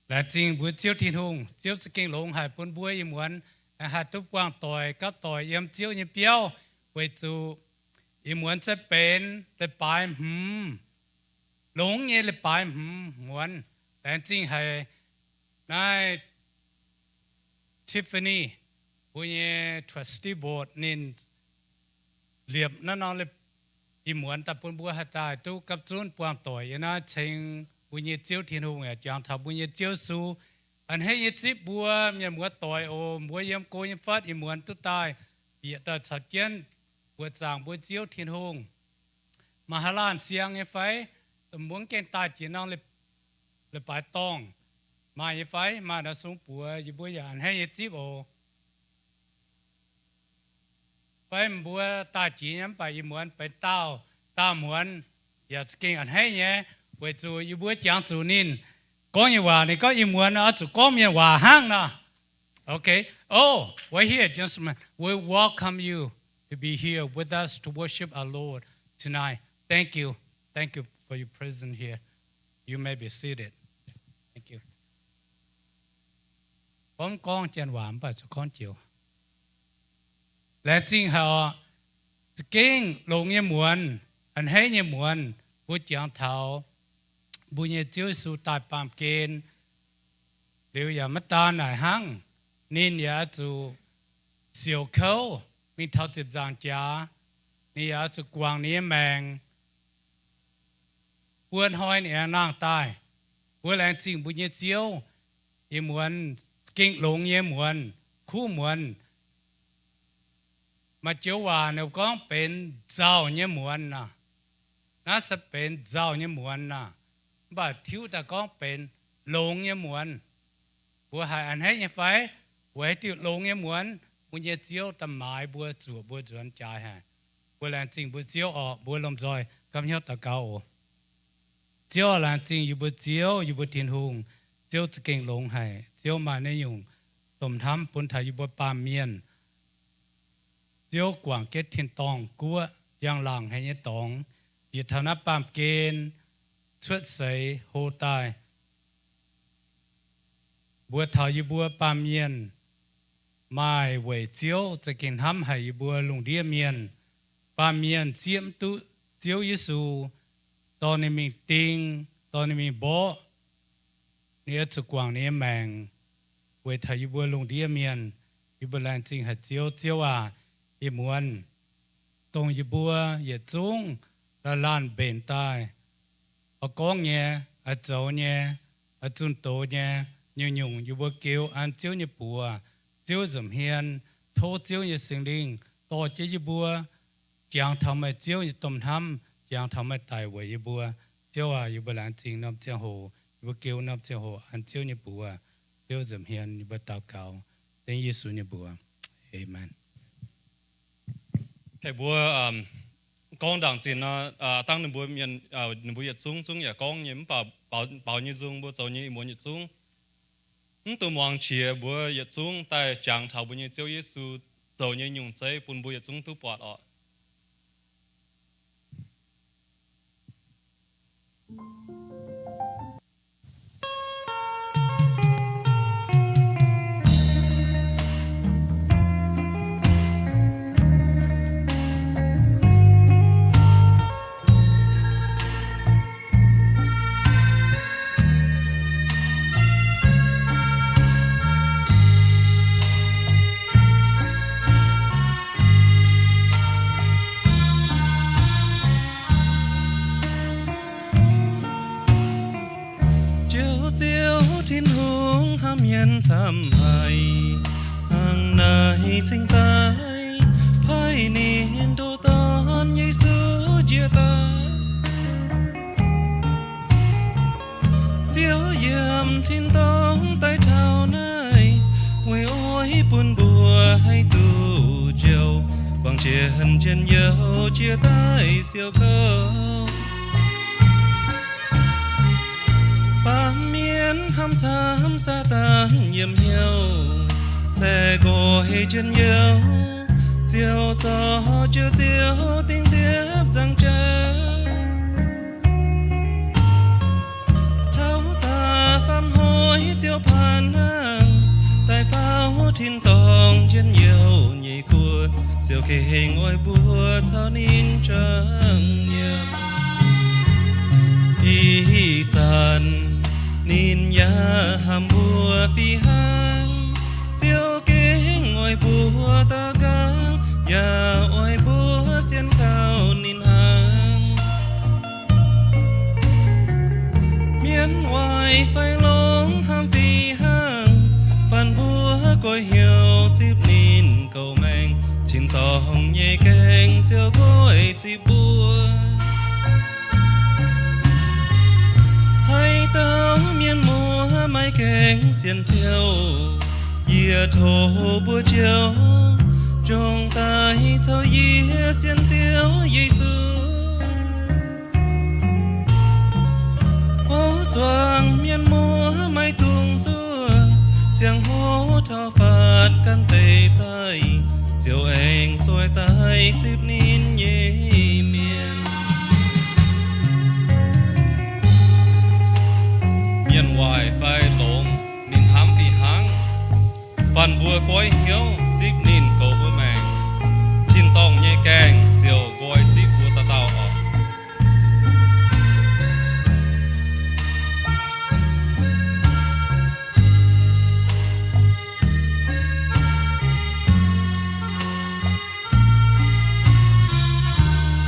Laengz zingh mbuo Ziouv Tin-Hungh. Ziouv za'gengh longx haic bun mbuo ih muonz aengx haih duqv buangh doic gapv doic yiem Ziouv nyei biauv, weic zuqc ih muonz se benx leiz-baaix hmz, longx nyei leiz-baaix hmz muonz. Laengz zingh haic naaiv Tiffany, mbuo nyei trustee board, ninh liepc naaiv norm ih muonz daaih bun mbuo haih daaih duqv gapv zunv buangh doic yiem naaiv ceng mbuo nyei Ziouv Tin-Hungh, yaac jangx taux mbuo nyei Ziouv Yesu. A'hneiv nyei zipv mbuo mienh muoz doic oc. Mbuo yiem go nyei fatv ih muonz duqv daaih bieqc daaih caux jienv mbuox zaangc mbuo Ziouv Tin-Hungh. Maaih haaix laanh siang nyei fai? Mbuo mv gaengh daaih jiex norm leiz-baaix dorngh maaih nyei fai? Maaih nor sung buoz, yie mbuo yaac a'hneiv nyei zipv oc. Fai mbuo daaih jiex nyei mv baac ih muonz benx daauh, daauh muonz yaac za'gengh a'hneiv nyei, weic zuqc yie mbuo jangx zuqc ninh gorngv nyei waac, ninh gorngv ih muonz oix zuqc gorngv mienh waac hnangv nor. Okay. Oh, right here, gentlemen. We welcome you to be here with us to worship our Lord tonight. Thank you. Thank you for your presence here. You may be seated. Thank you. Gorngv, gorngv janx waac mv baac zuqc gorngv joux. Laengz zingh haic oc. Za'gengh longx nyei muonz, a'hneiv nyei muonz, mbuo jangx taux mbuo nyei Ziouv Yesu daaih baamh gen liuz yaac maiv daan naaic hnangv, ninh yaac oix zuqc siouc kouv mingh taux ziepc nzaangc jaax. Ninh yaac oix zuqc guangc ninh nyei maengc buo hnoi ninh aengx nangh daaih. Mbuo laengz zingh mbuo nyei Ziouv. Ih muonz gengh longx nyei muonz, kuv muonz. Maaih joux waac ninh gorngv benx nzauh nyei muonz aac. Naaiv se benx nzauh nyei muonz aac. Mv baac tiuv daaih gorngv benx longx nyei muonz. Mbuo haih a'hneiv nyei fai? Weic haaix diuc longx nyei muonz? Mbuo nyei Ziouv daaih maaiz mbuo, zuoqc mbuo nzuonx jaaix haic. Mbuo laengz zingh mbuo Ziouv oc. Mbuo lomh nzoih gapv hnyouv daux gaux oc. Ziouv, laengz zingh yie mbuo Ziouv, yie mbuo Tin-Hungh. Ziouv za'gengh longx haic. Ziouv maaih naaiv nyungc domh hnamv bun taux yie mbuo baamh mienh. Ziouv guangc jienv tin-dorngh guoqv, njang-laangc haic nyei dorngx, njiec taux naaiv baamh gen cuotv seix hlo daaih, mbuox taux yie mbuo baamh mienh maaih weic Ziouv za'gengh hnamv haic yie mbuo lungh ndiev mienh. Baamh mienh zieqv mv duqv Ziouv Yesu, dorh ninh mingh ding, dorh ninh mingh mborqv, ninh oix zuqc guangc ninh nyei maengc weic taux yie mbuo lungh ndiev mienh. Yie mbuo laengz zingh haic Ziouv. Ziouv aac, ih muonz dongh yie mbuo yietc zungv laanh laanh mbenc daaih, oix gorngv nyei, oix zoux nyei, oix zunh doz nyei, nyungc-nyungc yie mbuo geux an Ziouv nyei buoz. Ziouv nza'hmien tov Ziouv nyei Singx Lingh dorh jienv yie mbuo jangx taux meih Ziouv nyei domh hnamv, jangx taux meih daic weic yie mbuo. Ziouv aac, yie mbuo laengz zingh norm ziangh hoc, yie mbuo geux norm ziangh hoc an Ziouv nyei buoz. Ziouv nza'hmien yie mbuo daux gaux dengv Yesu nyei mbuox. Aamen. Mbuo gorngv ndaangc zinh nor, dangh ninh mbuo mienh, ninh mbuo yietc zungv zungv yaac gorngv nyei, mv baac baaux nyei nzung mbuo zoux nyei ih muonz yietc zungv mv dungx muangx qiex. Mbuo yietc zungv daaih jangx taux mbuo nyei Ziouv Yesu zoux nyei nyungc zeiv bun mbuo yietc zungv duqv buatc oc. Ziouv, Ziouv Tin-Hungh, hnamv mienh camv haic, hnangv naaiv cingx daaih paaiv ninh ndoh Dorn Yesu njiec daaih. Ziouv yiem tin-dorngh daaih taux naaiv, weic oix bun mbuo haih duqv njoux, buangh jienv njien-youh jiex daaih siou kouv. Baamh mienh hnamv camv Saadaan yiem hnyouv, se nqoi njien-youh, Ziouv zorc jienv Ziouv dingc ziepc nzaangc jaax. Taux da'faam hnoi Ziouv paan hnangv, daaih faaux tin-dorngh njien-youh nyei guoqv, Ziouv gengh oix mbuo caux ninh jangx nyiemc. Ih zanc ninh yaac hnamv mbuo fih hnangv. Ziouv gengh oix mbuo daux gaux, yaac oix mbuo sienx kaux ninh hnangv. Mienh waaic fai longx hnamv fih hnangv, faanh mbuo goiv hnyouv zipv ninh goux maengc, tin-dorngh nyei gaengh Ziouv nqoi zipv mbuo. Haaix dauh mienh muoz maiv gaengh sienx Ziouv, yie tov mbuo Ziouv, jomc daaih caux yie sienx Ziouv Yesu. Hov zuangx mienh muoz maiv dungx zuov, ziangh hoc taux faatv gan deix daaih, Ziouv aengx zueih daaih zipv ninh nyei mienh. Mienh waaic fai longx, ninh hnamv fih hnangv. Faanh mbuo goiv hnyouv zipv ninh goux mbuo maengc, tin-dorngh nyei gaengh ziouc nqoi zipv mbuo dauh dauh oc.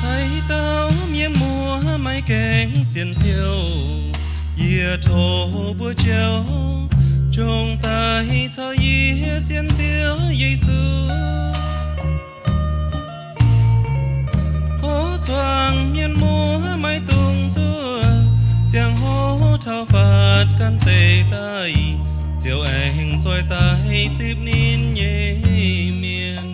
Haaix dauh mienh muoz maiv gaengh sienx Ziouv, yie tov mbuo Ziouv, jomc daaih caux yie sienx Ziouv Yesu. Hov zuangx mienh muoz maiv dungx zuov, ziangh hoc taux faatv gan deix daaih, Ziouv aengx zueih daaih zipv ninh nyei mienh.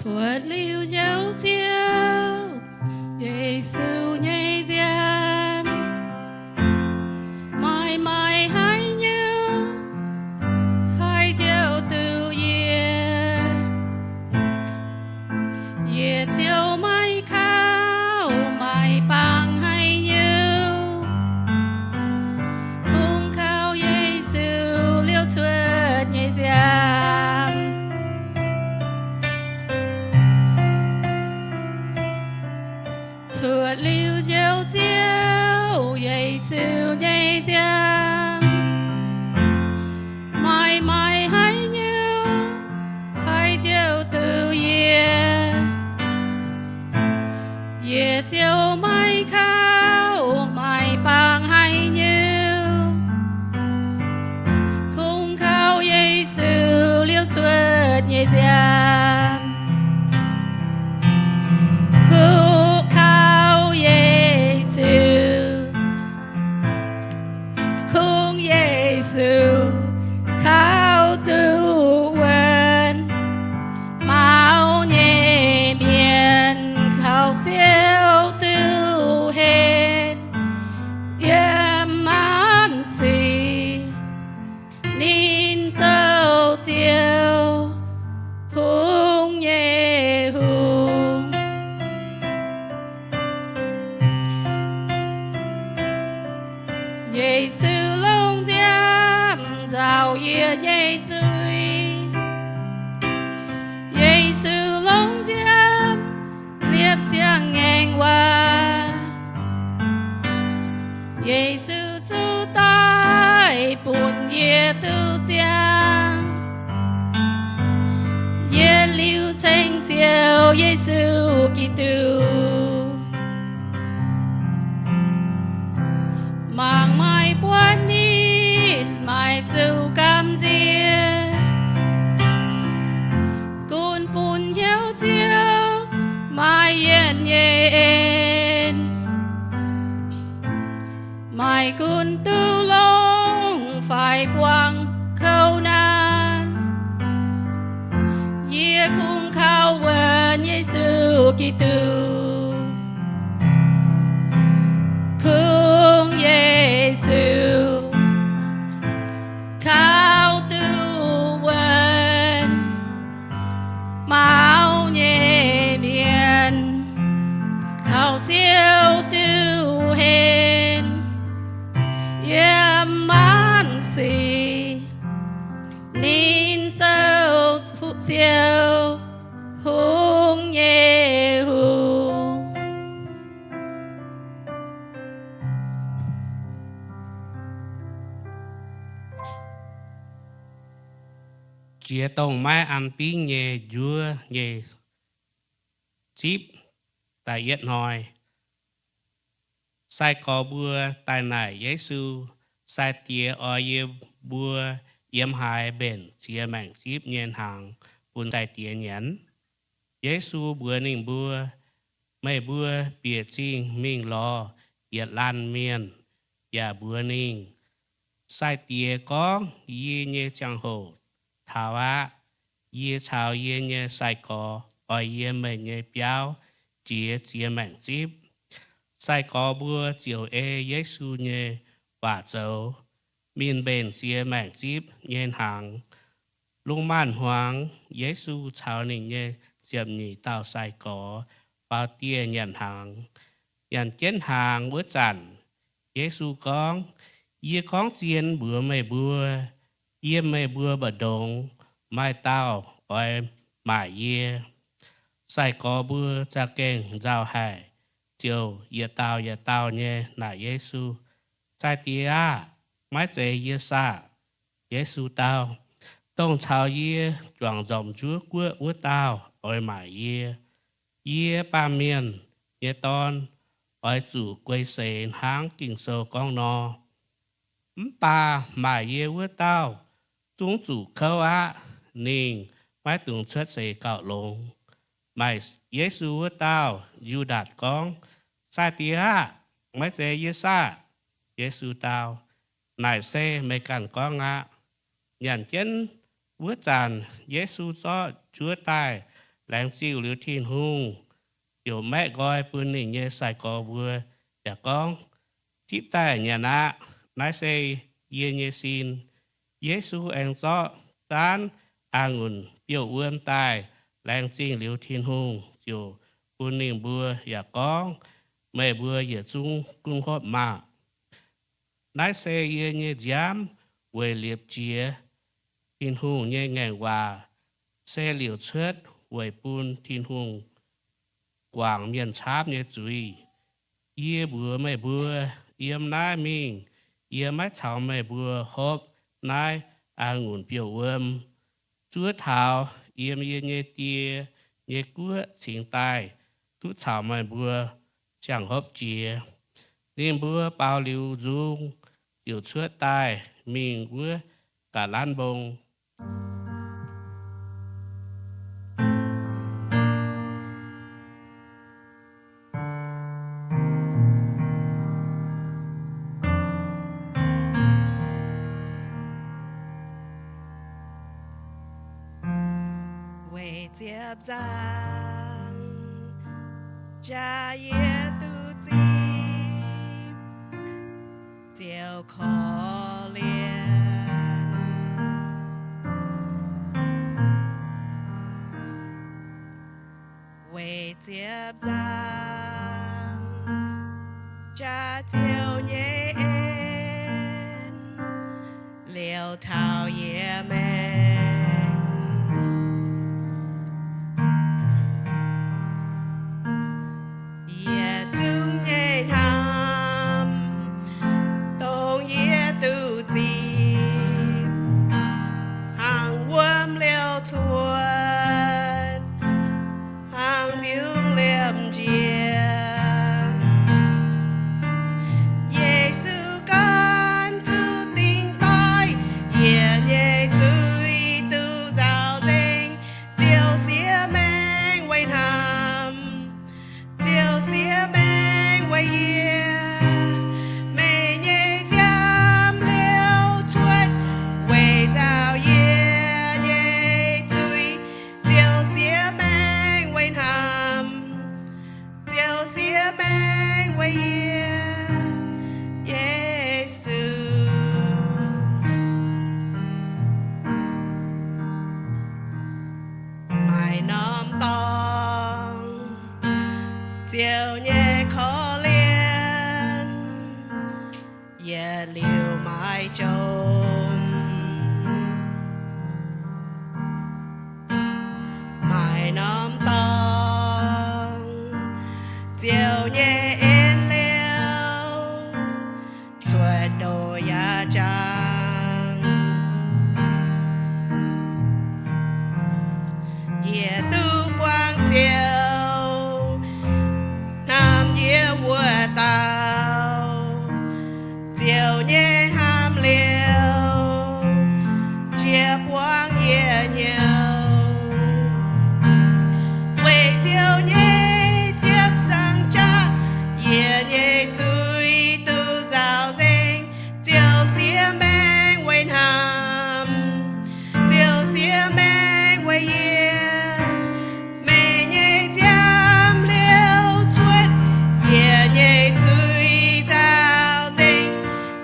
Cuotv liuz njoux Ziouv Yesu nyei nziaamv, maaih maaih haaix nyungc haih njoux duqv yie. Yie ziouc maiv kaux, maiv bangc haaix nyungc, kungx kaux Yesu liouh cuotv nyei nziaamv. Cuotv liuz njoux Ziouv Yesu nyei nziaamv, maaih maaih haaix nyungc haih njoux duqv yie. Yie ziouc maiv kaux, maiv bangc haaix nyungc, kungx kaux Yesu liouh cuotv nyei nziaamv. Kungx kaux Yesu, kungx Yesu kaux duqv wuonv. Maux nyei mienh kaux Ziouv duqv henv. Yiem maanc sic ninh zoux Ziouv, hungh nyei hungh. Yesu longc nziaamv nzauh yie nyei zuiz. Yesu longc nziaamv liepc siang-ngaengc waac. Yesu zuqc doic bun yie duqv ziangh. Yietc liuz ceng Ziouv Yesu Giduc, mangc maaih buonv nitv maaih zuqc gamh nziex, gunv bun Giduc. Kungx Yesu, kaux duqv wuonv, maux nyei mienh, kaux Ziouv duqv henv, yiem maanc sic ninh zoux Ziouv, hungh nyei hungh. Jiex dongh maiv an bingv nyei njuov nyei zipv. Da'yietv hnoi, sai-gorx mbuo daaih naaic Yesu, Sai-Diex, oix yie mbuo yiem haaix mbenc ziex maengc zipv nyei hnaangx bun sai-diex nyanc? Yesu mbuox ninh mbuo, Meih mbuo bieqc zingh mingh lorz yietc laanh mienh yaac mbuox ninh, Sai-Diex gorngv, Yie nyei ziangh-hoc taux aqv. Yie caux yie nyei sai-gorx oix yiem meih nyei biauv jiex ziex maengc zipv. Sai-gorx mbuo ziouc ei Yesu nyei waac zoux, mingh mbenc ziex maengc zipv nyei hnaangx. Lungh maanz-hmuangx, Yesu caux ninh nyei ziepc nyeic dauh sai-gorx faaux dieh nyanc hnaangx. Nyanc jienv hnaangx wuov zanc, Yesu gorngv, Yie gorngv zien mbuox meih mbuo, yiem meih mbuo mbu'ndongx maaih dauh oix maaic yie. Sai-gorx mbuo za'gengh nzauh haic, ziouc yietc dauh yietc dauh nyei naaic Yesu, Sai-Diex aah! Maiv zeiz yie saah? Yesu dau, Dongh caux yie juangc nzormc njuov guoqv wuov dauh oix maaic yie. Yie, Baamh Mienh nyei Dorn, oix zuqc guei seix hnangv Ging-Sou gorngv nor. Mv baac maaic yie wuov dauh zungv zuqc kouv aqv. Ninh maiv dungx cuotv seix gauh longx. Maaic Yesu wuov dauh, Yu^ndaatc, gorngv, Sai-Diex aah! Maiv zeiz yie saah? Yesu dau, Naaic se meih ganh gorngv aqv. Nyanc jienv wuov zanc, Yesu zorqv njuov daaih, laengz zingh liuz Tin-Hungh, ziouc maeqv nqoi bun ninh nyei sai-gorx mbuo yaac gorngv, Zipv daaih nyanc aqv. Naaiv se yie nyei sin. Yesu aengx zorqv zaanv a'ngunc biouv-wuom daaih, laengz zingh liuz Tin-Hungh, ziouc bun ninh mbuo yaac gorngv, Meih mbuo yietc zungv gunv hopv maah! Naaiv se yie nyei nziaamv weic liepc jiez Tin-Hungh nyei ngaengc waac, se liouc cuotv weic bun Tin-Hungh guangc mienh camv nyei zuiz. Yie mbuox meih mbuo, yiem naaiv mingh yie maiv caux meih mbuo hopv naaiv a'ngunc biouv-wuom, zuov taux yiem yie nyei Die nyei guoqv cingx daaih duqv caux meih mbuo ziangh hopv jiex. Ninh mbuo baaux liuz nzung, ziouc cuotv daaih mingh wuov Ga'lanv Mbong. Weic ziepc nzaangc jaax yie duqv zipv, ziouc korv-lienh. Weic ziepc nzaangc jaax ziouc nyei en, liouc taux yie maengc. Yietc zungv nyei hnamv dongh yie duqv zipv, hnangv wuom liouc cuotv, hnangv mbiungc liemh njiec. Yesu ganh zuqc dingc daaih yie nyei zuiz. norm dorngx, Ziouv nyei en liouh cuotv ndoh yaac jangx. Yie duqv buangv Ziouv hnamv yie wuov dauh, Ziouv nyei hnamv liouh jiex buangv yie hnyouv. Weic Ziouv nyei ziepc zangc jaav, yie nyei zuiz duqv nzaaux nzengc. Ziouv siev maengc weic hnamv, Ziouv siev maengc weic yie. Meih nyei nziaamv liouh cuotv, yie nyei zuiz nzaaux nzengc.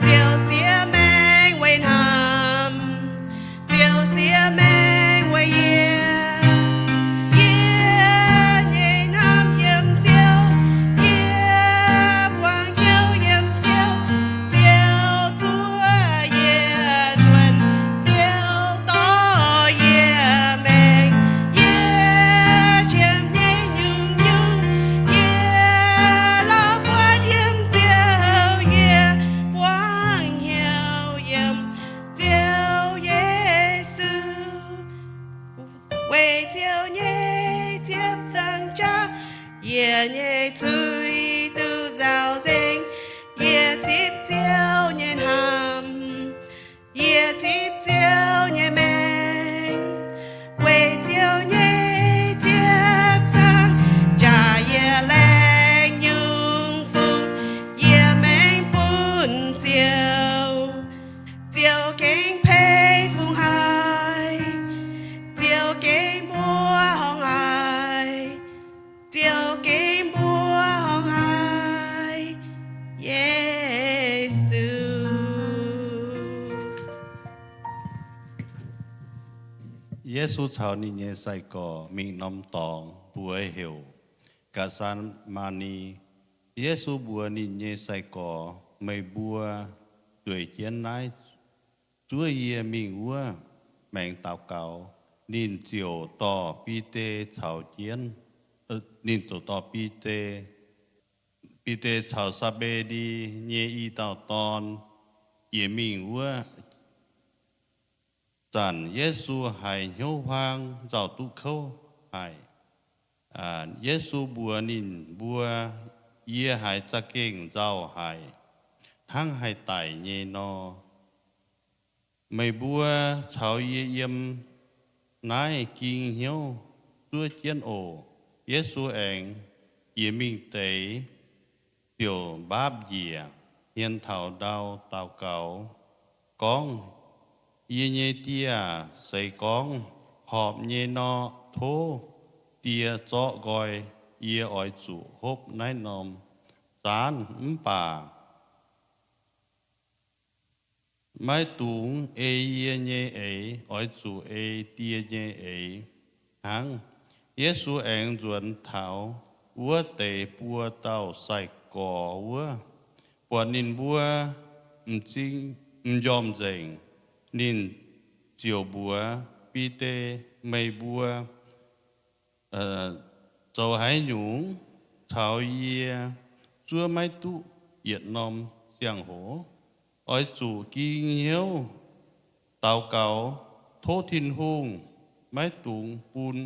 Ziouv siev maengc weic hnamv, Ziouv siev maengc weic yie. Yie nyei hnamv yiem Ziouv, yie buangh hnyouv yiem Ziouv. Ziouv zuov yie nzuonx, Ziouv dorh yie maengc. Yie qiemx nyei nyungc-nyungc, yie lorz buonc yiem Ziouv, yie buangh hnyouv yiem Ziouv Yesu. Weic Ziouv nyei ziepc zangc jaav, yie nyei zuiz duqv nzaaux nzengc. Yie zipv Ziouv nyei hnamv, yie zipv Ziouv nyei maengc. Weic Ziouv nyei ziepc zangc jaav, yie laengz nyungc fungx yie maengx bun Ziouv. Ziouv gengh peix fungx haiz, Ziouv gengh mbuox horngh haiz, Ziouv gengh mbuox horngh haiz Yesu. Yesu caux ninh nyei sai-gorx mingh norm dorngx, mbuox heuc Gatc^se^maa^ni. Yesu mbuox ninh nyei sai-gorx, Meih mbuo nzueic jienv naaiv, zuov yie mingh wuov maengx daux gaux. Ninh ziouc dorh Bide caux jienv, ninh ziouc dorh Bide, Bide caux Saa^mbe^ndi nyei i dauh dorn, yietc mingh wuov. Zanc Yesu haiz hnyouv huaang, nzauh duqv kouv haic. Yesu mbuox ninh mbuo, Yie haiz za'gengh nzauh haic, hnangv haih daic nyei nor. Meih mbuo caux yie yiem naaiv ging hnyouv zuov jienv oc. Yesu aengx yietc mingh deix, ziouc mbaapv njiec hmien taux ndau daux gaux gorngv, Yie nyei Die aac, seix gorngv horpc nyei nor, tov Die zorqv nqoi. Yie oix zuqc hopv naaiv norm zaanv, mv baac maiv dungx ei yie nyei eix, oix zuqc ei Die nyei eix hnangv. Yesu aengx nzuonx taux wuov deix buo dauh sai-gorx wuov, buatc ninh mbuo m'zing m'njormh nzengc, ninh ziouc mbuox Bide, Meih mbuo zoux haaix nyungc caux yie zuov maiv duqv yietc norm ziangh hoc? Oix zuqc ging hnyouv daux gaux, tov Tin-Hungh, maiv dungx bun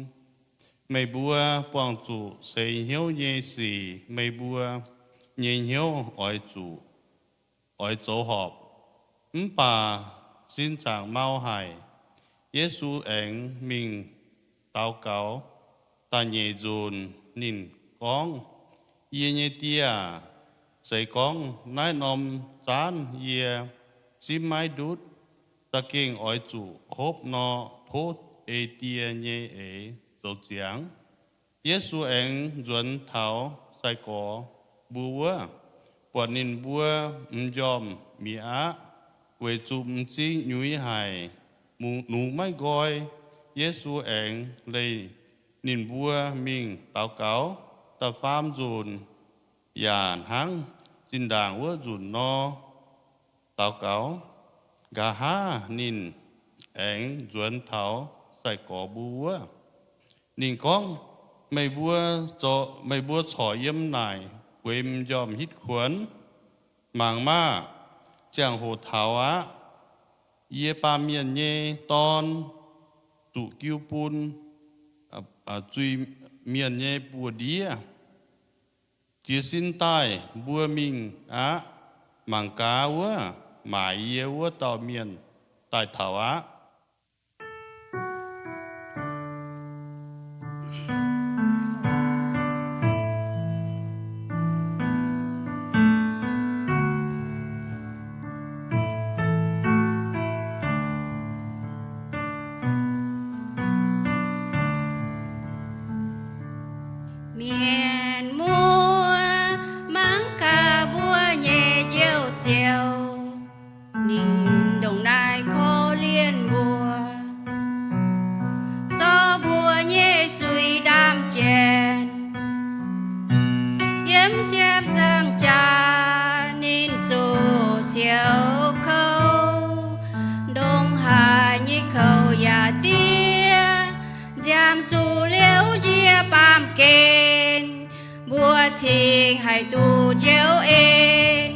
meih mbuo buangh zuqc seix hnyouv nyei sic. Meih mbuo nyei hnyouv oix zuqc, oix zoux horpc, mv baac sin zaangc mau haic. Yesu aengx mingh daux gaux da'nyeic nzunc. Ninh gorngv, Yie nyei Die aac, se gorngv naaiv norm zaanv yie simv maiv ndutv, za'gengh oix zuqc hopv nor, tov ei Die nyei eix zoux ziangx. Yesu aengx nzuonx taux sai-gorx mbuo wuov, buatc ninh mbuo m'njormh mi'aqv, weic zuqc m'zing nyuix haic, nungx maiv nqoi. Yesu aengx leih ninh mbuo mingh daux gaux da'faam nzunc, yaac hnangv zinh ndaangc wuov nzunc nor daux gaux. Nqa'haav ninh aengx nzuonx taux sai-gorx mbuo wuov, Ninh gorngv, Meih mbuo, meih mbuo corc yiem naaic bueix m'njormh hitv kuonx? Mangc maah! Ziangh hoc taux aqv. Yie, Baamh Mienh nyei Dorn, zuqc jiu bun zuiz-mienh nyei buoz-ndiev. Jiez sin daaih, mbuo mingh aqv. Mangc gaax wuov, maaic yie wuov dauh mienh daaih taux aqv. Mienh muoz, mangc gaax mbuo nyei Njoux Ziouv, ninh ndongc naaiv korv-lienh mbuo, zorqv mbuo nyei zuiz ndaamv-jien. Yiem ziepc nzaangc jaax ninh zuqc siouc kouv, ndongc haaix nyei kouv yaac diev. Nziaamv zuqc liouv njiec baamh gen, mbuo cingx haih duqv njoux en.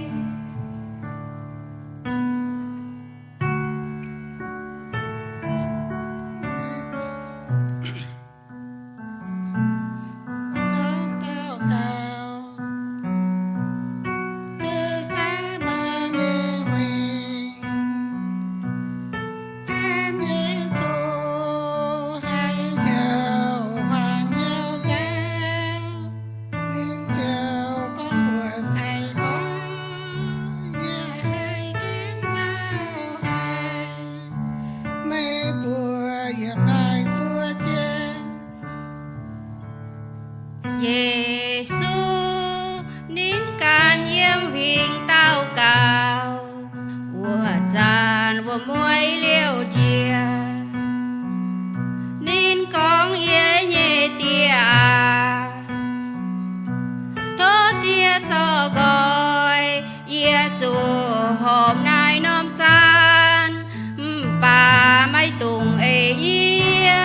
Ninh ziouc gorngv mbuox sai-gorx, Yie haih gaengh nzauh haic, meih mbuo yiem naaiv zuov jienv. Yesu ninh ganh yiem huingx daux gaux, wuov zanc wuom-mueiz liouh njiec. Ninh gorngv, Yie nyei Die aac, tov Die zorqv nqoi yie zuqc horpc naaiv norm zaanv, mv baac maiv dungx eix yie,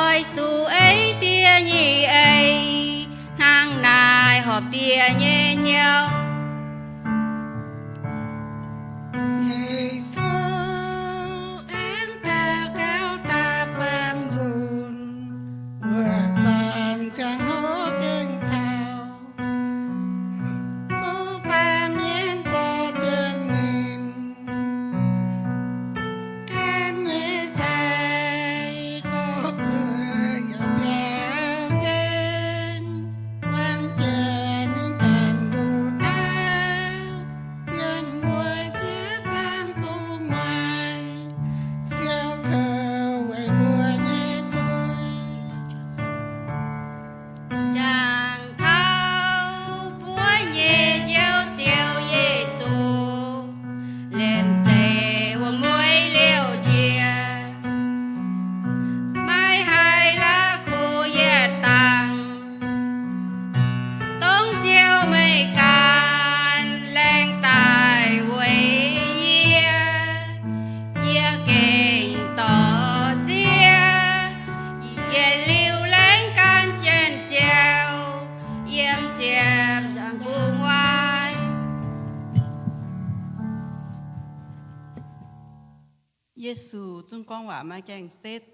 oix zuqc eix Die nyei eix, hnangv naaic horpc Die nyei hnyouv. Yesu aengx daux gaux daaih faam nzunc, wuov zanc ziangh hoc gengh taux, zuqc baamh mienh zorqv jienv ninh. Ganh nyei sai-gorx mbuo yaac biaux nzengc, buangh jiex ninh ganh nduqc dauh, yiem wuov ziepc zaangv gu'nguaaic siou kouv weic mbuo nyei zuiz. Jangx taux mbuo nyei Njoux Ziouv Yesu, liemh zeih wuom-mueiz liouh njiec, maiv haih la'kuqv yietc dangh, dongh Ziouv meih ganh laengz daaih weic yie, yie gengh dorh siev, yietc liuz laengz gan jienv Ziouv, yiem ziepc nzaangc gu'nguaaic. Yesu zungv gorngv waac maiv gaengh setv.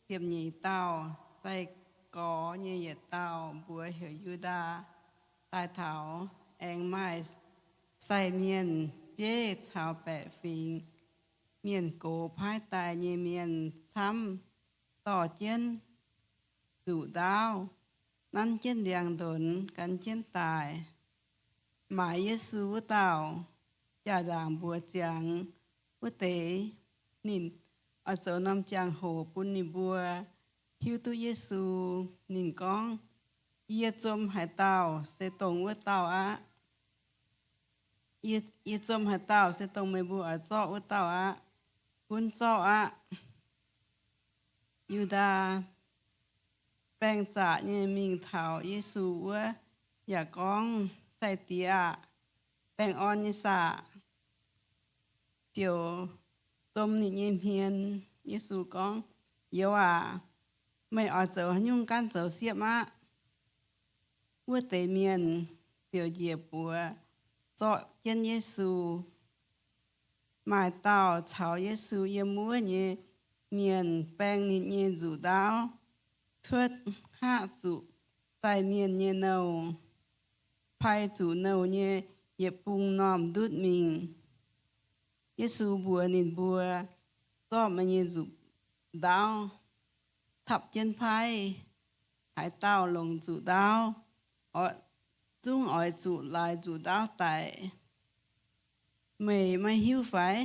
Ziepc nyeic dauh sai-gorx nyei yietc dauh, mbuox heuc Yu^ndaa, daaih taux, aengx maaih sai mienh bieiv caux baeqc fingx mienh gox paaiv daaih nyei mienh camv, dorh jienv zuqc ndaauv, nanv jienv ndiangx-ndonx gan jienv daaih. Maaic Yesu wuov dauh jaa-ndaangc mbuox ziangx wuov deix. Ninh oix zoux norm jangx-hoc bun ninh mbuo hiuv duqv Yesu. Ninh gorngv, Yie zom haaix dauh se dongh wuov dauh aqv. Yie zom haaix dauh se dongh meih mbuo oix zorqv wuov dauh aqv. Gunv zorqv aqv. Yu^ndaa baeng zaqc nyei mingh taux Yesu wuov, yaac gorngv, Sai-Diex aah! Baengh orn nyei saah? Ziouc zom ninh nyei hmien. Yesu gorngv, Youz aac, Meih oix zoux haaix nyungc gaanv zoux siepv aqv. Wuov deix mienh ziouc njiec buoz zorqv jienv Yesu. Maaih dauh caux Yesu yiem wuov nyei mienh baeng ninh nyei nzuqc ndaauv cuotv haav zuqc sai mienh nyei nouh, pai zuqc nouh nyei yietc bung normh ndutv mingh. Yesu mbuox ninh mbuo, Zorqv meih nyei nzuqc ndaauv tapv jienv paaiv. Haaix dauh longc nzuqc ndaauv, zungv oix zuqc laaix nzuqc ndaauv daic. Meih maiv hiuv fai?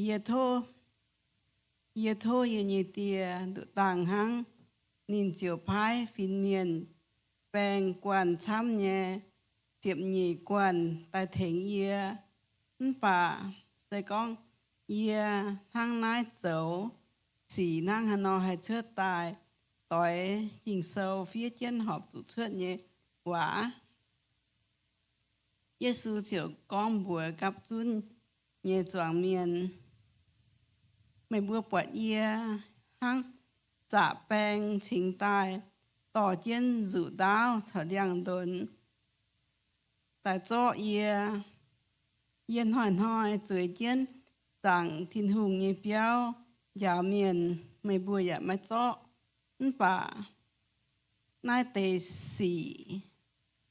Yie tov, yie tov yie nyei Die nduqc dangh hnangv. Ninh ziouc paaiv fin-mienh baeng guanh camv nyei ziepc nyeic guanh daaih tengx yie. Mv baac se gorngv yie hnangv naaiv zoux, sic hnangv haaix nor haih cuotv daaih doix Ging-Sou fiev jienv horpc zuqc cuotv nyei waac? Yesu ziouc gorngv mbuox gapv zunv nyei zuangx mienh, Meih mbuo buatc yie hnangv zaqc baeng cingx daaih dorh jienv nzuqc ndaauv caux ndiangx-ndonx daaih zorqv yie. Yie hnoi-hnoi zueiz jienv zaangc Tin-Hungh nyei biauv njaaux mienh, meih mbuo yaac maiv zorqv. Mv baac naaiv deix sic,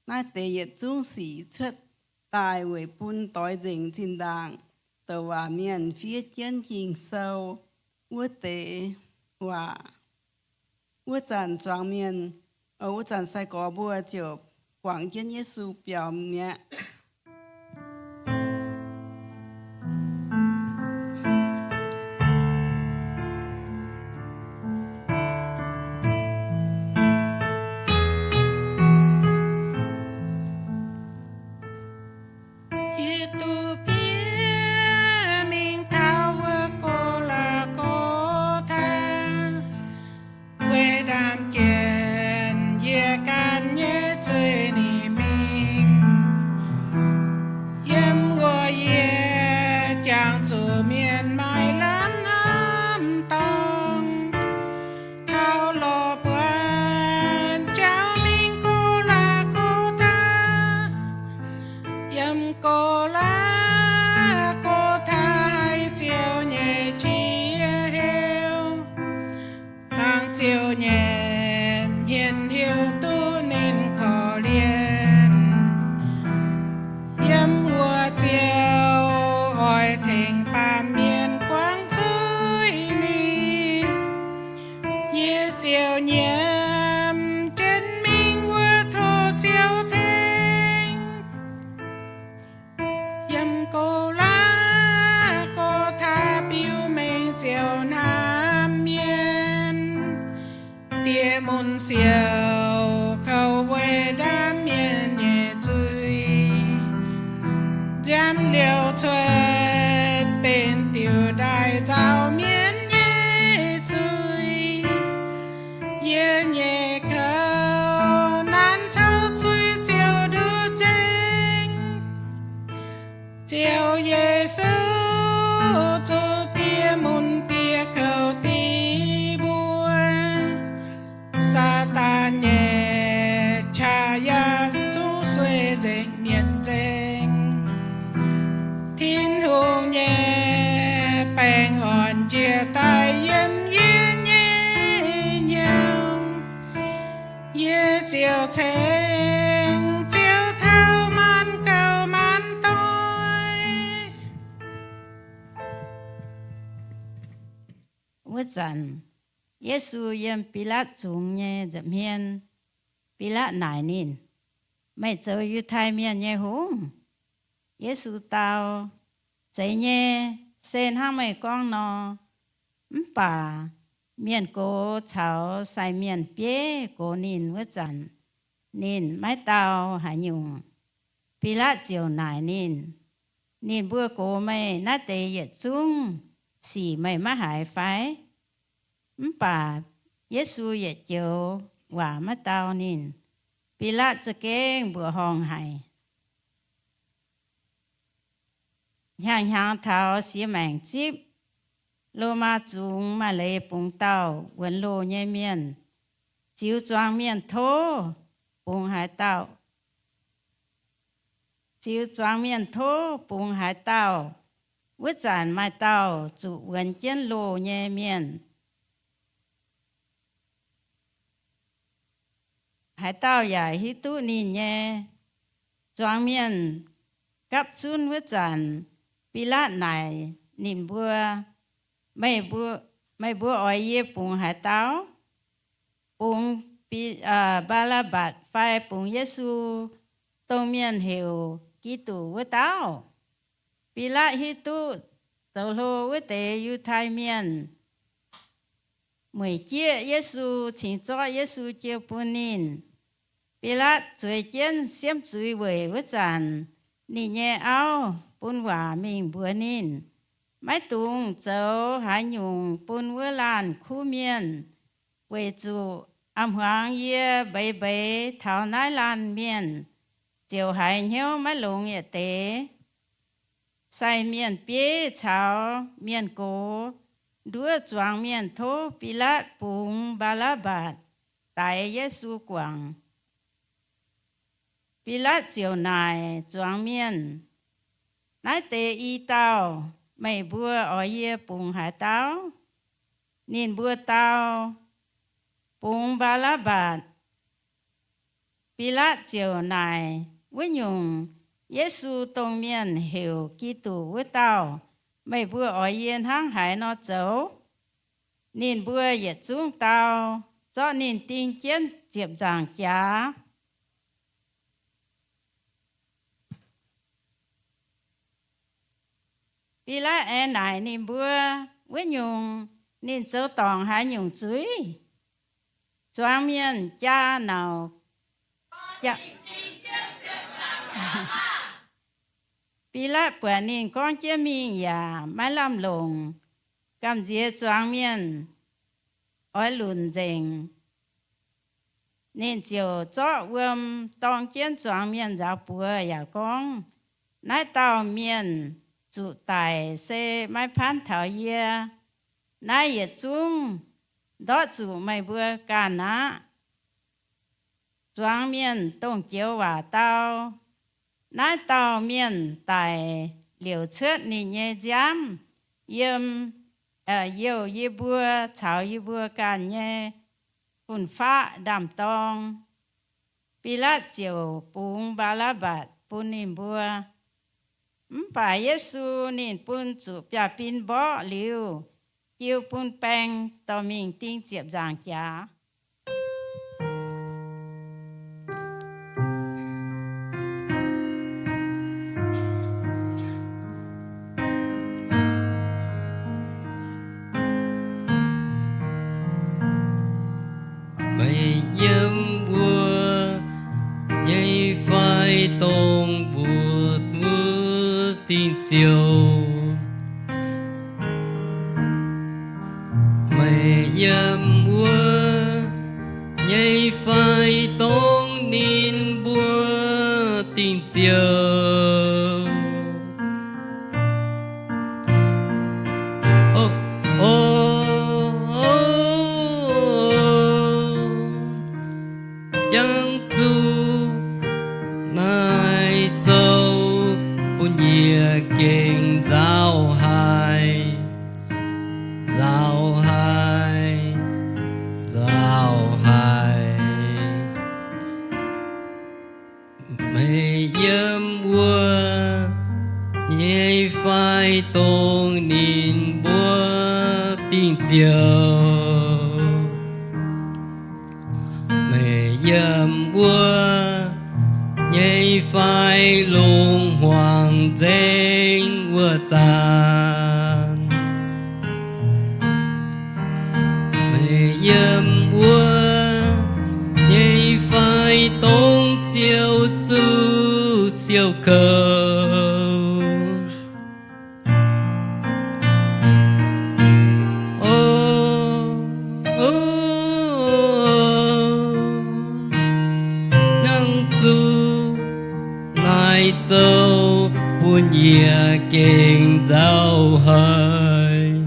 naaiv deix yietc zungv sic cuotv daaih weic bun doix nzengc zinh ndaangc douc waac mienh fiev jienv Ging-Sou wuov deix waac. Wuov zanc zuangx mienh, wuov zanc sai-gorx mbuo ziouc guangc jienv Yesu biaux mi'aqv. Yie duqv bieqc mingh taux wuov Go^laa^go^taa, weic ndaamv-jienv yie ganh nyei zuiz ninh mingh. Yiem wuov yie jangx zuqc mienh maaih lamh hnamv dorngx, taux lorh buonc jauv mingh Go^laa^go^taa. Yiem Go^laa^go^taa haiz Ziouv nyei qiex heuc, mangc Ziouv nyei hmien heuc duqv ninh korv-lienh. Yiem wuov Ziouv oix tengx baamh mienh guangc zuiz ninh. Yie ziouc nyiemc jienv mingh wuov tov Ziouv tengx. Yiem Go^laa^go^taa biux mengh Ziouv hnamv mienh. Diex mun siouc kouv weic ndaamv-mienh nyei zuiz. Nziaamv liouh cuotv benx diuh ndaih nzauh mienh nyei zuiz. Yie nyei kouv nanv caux zuiz Ziouv nduqc nzengc. Ziouv Yesu, zuqc diex mun diex kouv div mbuo. Saadaan nyei qaqv yaac zungv sueih nzengc mietc nzengc. Tin-Hungh nyei baengh orn njiec daaih yiem yie nyei hnyouv. Yie ziouc ceng Ziouv taux maanc gouv maanc doic. Wuov zanc Yesu yiem Bilaatv zungx nyei nza'hmien. Bilaatv naaic ninh, Meih zoux Yiutai Mienh nyei hungh? Yesu dau, Zeiz nyei, se hnangv meih gorngv nor. Mv baac mienh gox caux sai mienh bieiv gox ninh wuov zanc, ninh maiv dau haaix nyungc. Bilaatv ziouc naaic ninh, Ninh mbuo gox meih naaiv deix yietc zungv sic meih maiv haiz fai? Mv baac Yesu yietc joux waac maiv dau ninh. Bilaatv za'gengh mbuoqc horngh haic. Hnyangx-hnyangx taux siex maengc zipv, Lomaa zungx maaih leiz bungx dauh wuonx loh nyei mienh ziux zuangx mienh tov bungx haaix dauh, ziux zuangx mienh tov bungx haaix dauh, wuov zanc maaih dauh zuqc wuonx jienv loh nyei mienh. Haaix dauh yaac hiuv duqv ninh nyei. Zuangx mienh gapv zunv wuov zanc, Bilaatv naaic ninh mbuo, Meih mbuo, meih mbuo oix yie bungx haaix dauh? Bungx Bi-, Mbaa^laa^mbatc fai bungx Yesu, dongh mienh heuc Giduc wuov dauh? Bilaatv hiuv duqv zoux hlo wuov deix Yiutai Mienh mueic jieqv Yesu cingx zorqv Yesu jiu bun ninh. Bilaatv zueiz jienv siemv zuiz weic wuov zanc, ninh nyei auv bun waac mingh mbuox ninh, Maiv dungx zoux haaix nyungc bun wuov laanh kuv mienh, weic zuqc a'hmuangx yie mbeix mbeix taux naaiv laanh mienh ziouc haiz hnyouv maiv longx yietc deix. Sai mienh bieiv caux mienh gox nduov zuangx mienh tov Bilaatv bungx Mbaa^laa^mbatc daix Yesu guangc. Bilaatv ziouc naaic zuangx mienh, Naaiv deix i dauh meih mbuo oix yie bungx haaix dauh? Ninh mbuo dau, Bungx Mbaa^laa^mbatc. Bilaatv ziouc naaic, Wuov nyungc, Yesu dongh mienh heuc Giduc wuov dauh, meih mbuo oix yie hnangv haaix nor zoux? Ninh mbuo yietc zungv dau, zorqv ninh ding jienv ziepc nzaangc jaax. Bilaatv aengx naaic ninh mbuo, Wuov nyungc, ninh zoux dorngc haaix nyungc zuiz? Zuangx mienh jaa nauc, jaa Bilaatv buatc ninh gorngv jienv mingh yaac maiv lamh longc, gamh nziex zuangx mienh oix lunc nzengc. Ninh ziouc zorqv wuom dorng jienv zuangx mienh nzaaux buoz yaac gorngv, Naaiv dauh mienh zuqc daic se maiv paanv taux yie. Naaiv yietc zungv ndortv zuqc meih mbuo ganh aqv. Zuangx mienh dongh joux waac dau, Naaiv dauh mienh daic liouc cuotv ninh nyei nziaamv yiem, youh yie mbuo caux yie mbuo ganh nyei fun-faqv ndaam-dorng. Bilaatv ziouc bungx Mbaa^laa^mbatc bun ninh mbuo. Mv baac Yesu ninh bun zuqc biaav-bin mborqv liuz, jiu bun baeng dorh mingh ding ziepc nzaangc jaax. Meih yiem wuov nyei fai dongh mbuo wuov dingh ziouc? Meih yiem wuov nyei fai dongh ninh mbuo dingh ziouc? O, o, jangx zuqc naaiv zoux bun yie gengh nzauh haic, nzauh haic, nzauh haic. Meih yiem wuov nyei fai dongh ninh mbuo dingh ziouc? Meih yiem wuov nyei fai longc hmuangx nzengc wuov zanc? Meih yiem wuov nyei fai dongh Ziouv zuqc siou kouv? O, o, jangx zuqc naaiv zoux bun yie gengh nzauh haic,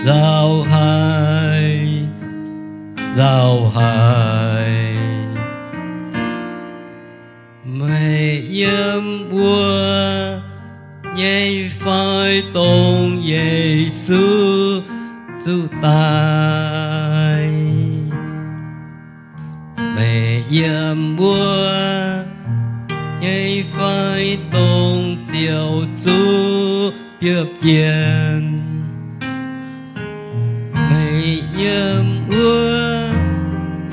nzauh haic, nzauh nzauh haic. Meih yiem wuov nyei fai dongh Yesu zuqc daic? Meih yiem wuov nyei fai dongh ziouc zuqc biopv jienh? Meih yiem wuov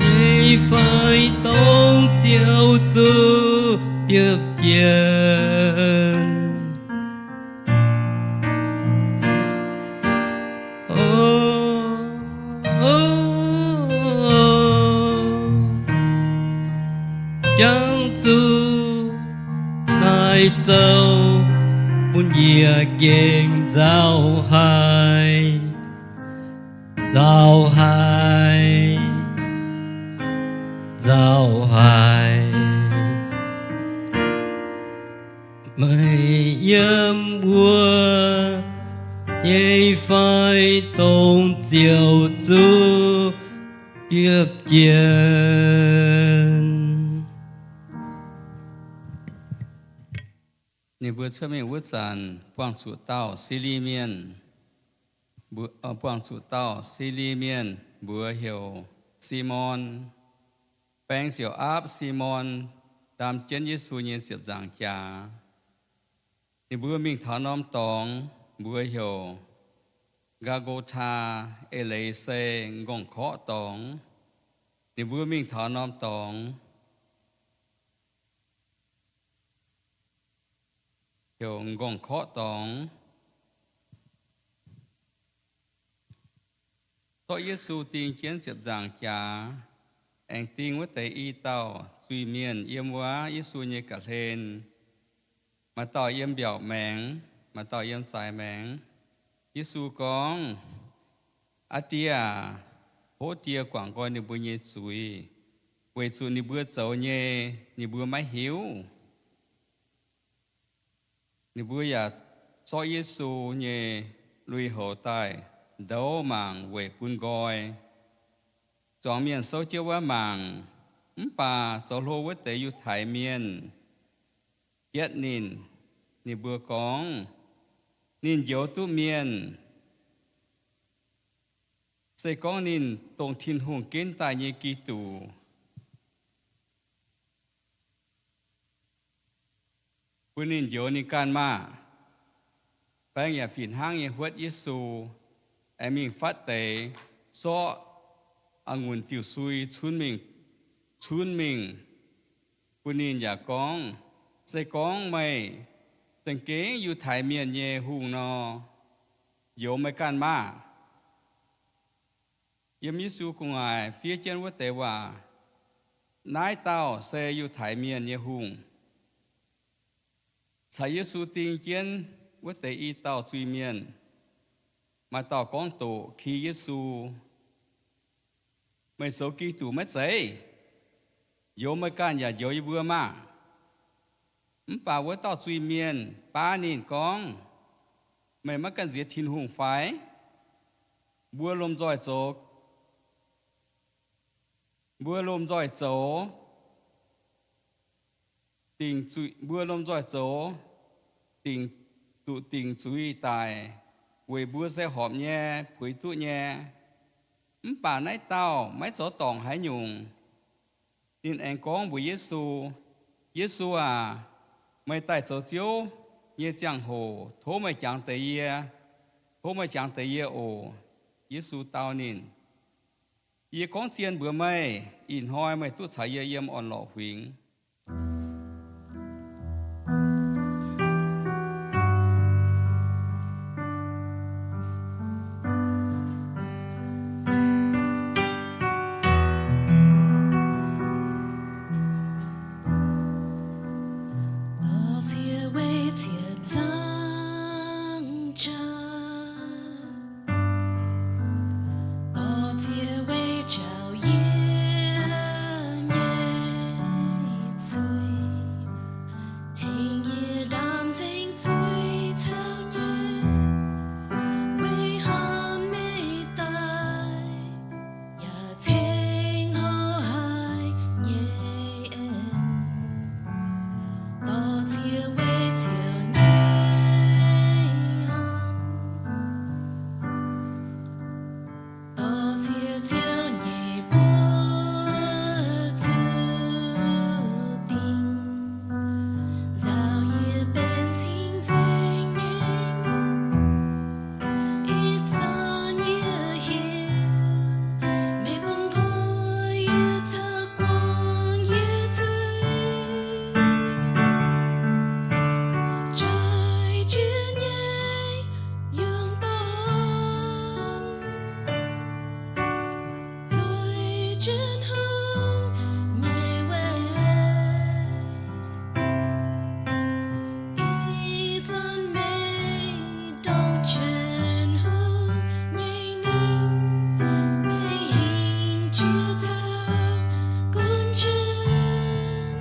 nyei fai dongh ziouc zuqc biopv jienh? O, o, jangx zuqc naaiv zouv bun yie gengh nzauh haic, nzauh haic, nzauh haic. Meih yiem wuov nyei fai dongh ziouc zuqc biopv jienh? Ninh mbuo cuotv mingh wuov zanc buangh zuqc dauh Sili mienh, mbuo, buangh zuqc dauh Sili mienh, mbuox heuc Simon. Baeng ziouc aapv Simon ndaam jienv Yesu nyei ziepc nzaangc jaax. Ninh mbuo mingh taux norm dorngx, mbuox heuc Ngaa^go^taa, eix leiz se M'nqorngv-korqv dorngx. Ninh mbuo mingh taux norm dorngx, heuc M'nqorngv-korqv dorngx, zorqv Yesu ding jienv ziepc nzaangc jaax, aengx ding wuov deix i dauh zuiz-mienh yiem wuov Yesu nyei ga'hlen. Maaih dauh yiem mbiaauc maengx, maaih dauh yiem zaaix maengx. Yesu gorngv, Aa Die aah, tov Die guangc nqoi ninh mbuo nyei zuiz, weic zuqc ninh mbuo zoux nyei ninh mbuo maiv hiuv. Ninh mbuo yaac zorqv Yesu nyei lui-houx daaih ndouv mangc weic bun nqoi. Zuangx mienh souv jienv wuov mangc, mv baac zoux hlo wuov deix Yiutai Mienh bietv ninh. Ninh mbuo gorngv, Ninh njoux duqv mienh. Se gorngv ninh dongh Tin-Hungh ginv daaih nyei Giduc, bun ninh njoux ninh ganh maah! Baeng yaac fih hnangv nyei huotv Yesu, aengx mingh fatv deix, zorqv a'ngunc diuh sui cunv mingh, cunv mingh bun ninh yaac gorngv, Se gorngv meih za'gengh Yiutai Mienh nyei hungh nor, njoux meih ganh maah! Yiem Yesu gu'nguaaic fiev jienv wuov deix waac, Naaiv dauh se Yiutai Mienh nyei hungh. Caux Yesu ding jienv wuov deix i dauh zuiz-mienh, maaih dauh gorngv doqc ki Yesu, Meih zoux Giduc maiv zeiz? Njoux meih ganh yaac njoux yie mbuo maah! Mv baac wuov dauh zuiz-mienh baav ninh gorngv, Meih maiv ganh nziex Tin-Hungh fai? Mbuo lomh nzoih zoux, mbuo lomh nzoih zoux dingc zuiz, mbuo lomh nzoih zoux dingc, zuqc dingc zuiz daic, weic mbuo se horpc nyei, puix duqv nyei. Mv baac naaiv dauh maiv zoux dorngc haaix nyungc. Ninh aengx gorngv mbuox Yesu, Yesu aac, meih daaih zoux Ziouv nyei ziangh hoc tov meih jangx deix yie, tov meih jangx deix yie oc. Yesu dau ninh, Yie gorngv zien mbuox meih, ih hnoi meih duqv caux yie yiem orn-lorqc huingx. Tin-Hungh nyei weic. Ih zanc meih dongh Tin-Hungh nyei ningh, meih hingh jiex caux gunv jienv.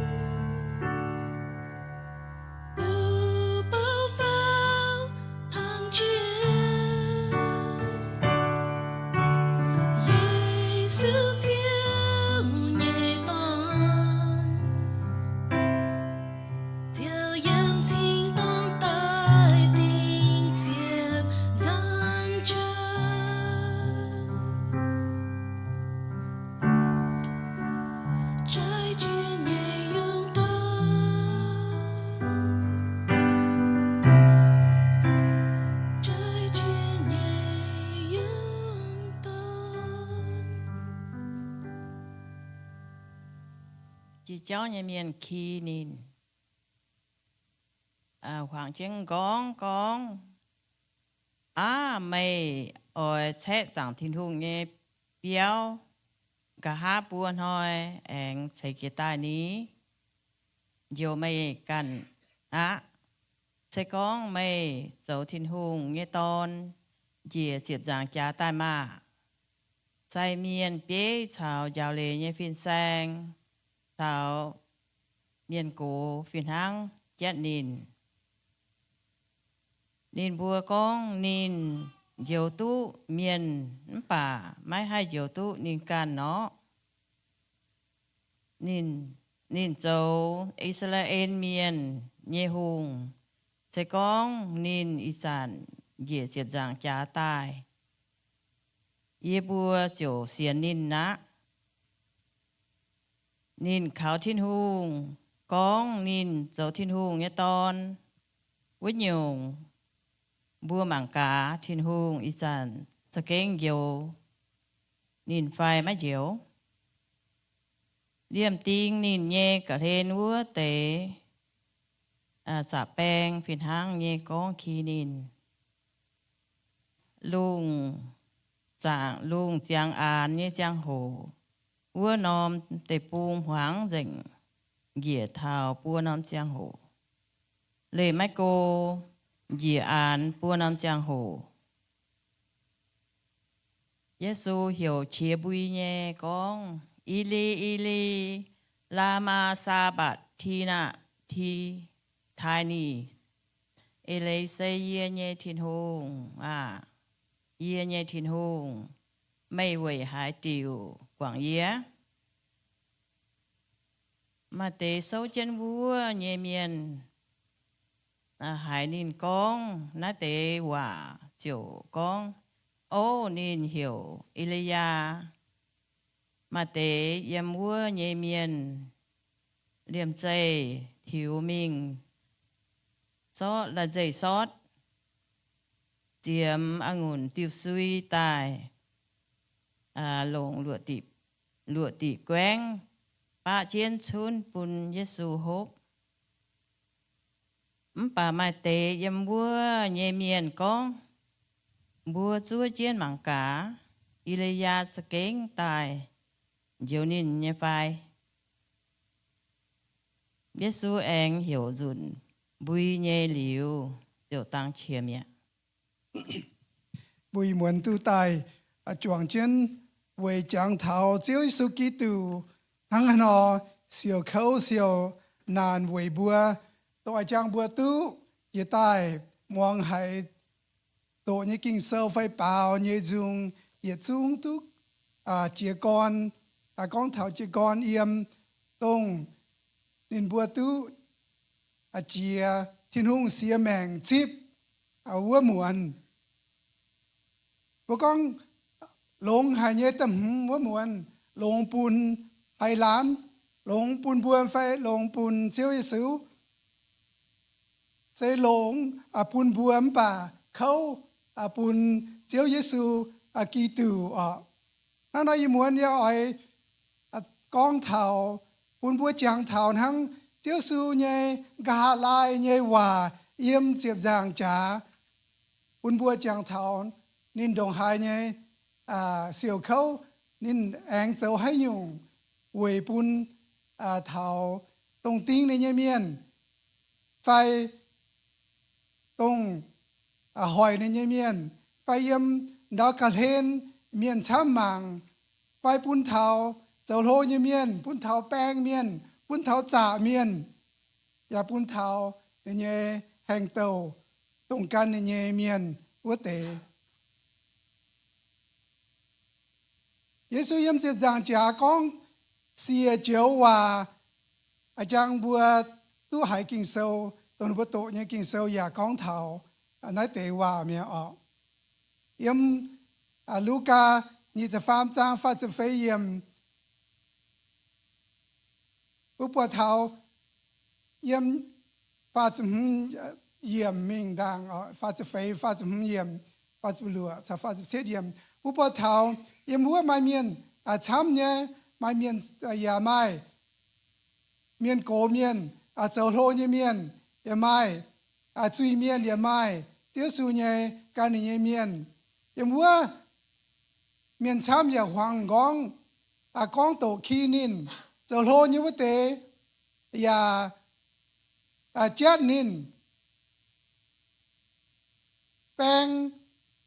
Duqv bouh faaux hnaangx jiex Yesu Ziouv nyei Dorn, ziouc yiem cing-dorngh daaih dingh ziepc nzaangc jaax. Jiex jauv nyei mienh ki ninh, huangx jienv m'nqorngv gorngv, Aav, meih oix caeqv zaangc Tin-Hungh nyei biauv, nqa'haav buo hnoi aengx ceix jiez daaih ni? Njoux meih ganh aqv. Se gorngv meih zoux Tin-Hungh nyei Dorn, njiec ziepc nzaangc jaax daaih maah! Sai mienh bieiv caux njaaux leiz nyei fin-saeng caux mienh gox fih hnangv jatv ninh. Ninh mbuo gorngv ninh njoux duqv mienh mv baac maiv haih njoux duqv ninh ganh nor. Ninh, ninh zoux I^saa^laa^en Mienh nyei hungh. Se gorngv ninh ih zanc njiec ziepc nzaangc jaax daaih, yie mbuo ziouc sienx ninh aqv. Ninh kaux Tin-Hungh, gorngv ninh zoux Tin-Hungh nyei Dorn. Wuov nyungc, mbuo mangc gaax Tin-Hungh ih zanc za'gengh njoux ninh fai maiv njoux. Liemh ding ninh nyei ga'hlen wuov deix zaqc baeng fih hnangv nyei gorngv ki ninh. Lungh zaangc, lungh ziangx aanx nyei ziangh hoc, wuov norm deic-bung hmuangx nzengc, njiec taux buo norm ziangh hoc. Leih maiv go, njiec aanx buo norm ziangh hoc. Yesu heuc qiex mbui nyei gorngv, Eli, Eli, laa maa saa mbatc ti naa ti, tai ni? Eix leiz se, Yie nyei Tin-Hungh aah! Yie nyei Tin-Hungh, meih weic haaix diuc guangc yie? Maaih deix souv jienv wuov nyei mienh haiz ninh gorngv naaiv deix waac ziouc gorngv, Ov, ninh heuc E^li^yaa. Maaih deix yiem wuov nyei mienh liemh zeih tiux mingh zorqv la'nzeic sortv, ziemx a'ngunc diuh sui daaih, longc luoqc diqc guaengv baqv jienv cunv bun Yesu hopv. Mv baac maaih deix yiem wuov nyei mienh gorngv, Mbuo zuov jienv mangc gaax, E^li^yaa za'gengh daaih njoux ninh nyei fai? Yesu aengx heuc nzunc mbui nyei liuz, ziouc dangx qiex mi'aqv. Mbuo ih muonz duqv daaih juangc jienv weic jangx taux Ziouv Yesu Giduc hnangv haaix nor siouc kouv siouc naanc weic mbuo, dongh oix jangx mbuo duqv jiex daaih muangx haiz doqc nyei Ging-Sou fai baaux nyei nzung, yietc zungv duqv jiez gorn, gorngv taux jiez gorn yiem, dongh ninh mbuo duqv jiex Tin-Hungh siex maengc zipv wuov muonz. Mbuo gorngv longx haic nyei da'hmz wuov muonz, longx bun haaix laanh? Longx bun mbuo fai longx bun Ziouv Yesu? Se longx bun mbuo mv baac kouv bun Ziouv Yesu Giduc oc. Hnangv nor ih muonz yie oix gorngv taux, bun mbuo jangx taux hnangv Ziouv Yesu nyei nqa'haav laai nyei waac yiem ziepc nzaangc jaax, bun mbuo jangx taux ninh ndongc haaix nyei siouc kouv ninh aengx zoux haaix nyungc weic bun taux dongh ding ninh nyei mienh, fai dongh hoic ninh nyei mienh, fai yiem ndau ga'hlen mienh camv mangc, fai bun taux zoux hlo nyei mienh, bun taux baeng mienh, bun taux zaqc mienh, yaac bun taux ninh nyei haengh douh, dongh gan ninh nyei mienh wuov deix. Yesu yiem ziepc nzaangc jaax gorngv siec joux waac, a'jang mbuo duqv haiz Ging-Sou, dongh mbuo doqc nyei Ging-Sou yaac gorngv taux naaiv deix waac mi'aqv oc. Yiem Lugaa nyic ziepc faam zaang faah ziepc feix yiemc, mbuo buatc taux yiem faah ziepc hmz yiemc mingh ndaangc, faah ziepc feix, faah ziepc hmz yiemc, faah ziepc luoqc caux faah ziepc cietv yiemc, mbuo buatc taux yiem wuov maaih mienh camv nyei, maaih mienh yaac maaih mienh gox mienh, zoux hlo nyei mienh yaac maaih, zuiz-mienh yaac maaih, Ziouv Yesu nyei gan ninh nyei mienh. Yiem wuov mienh camv yaac huaang nqorngv, gorngv doqc ki ninh, zoux hlo nyei wuov deix yaac jatv ninh, baeng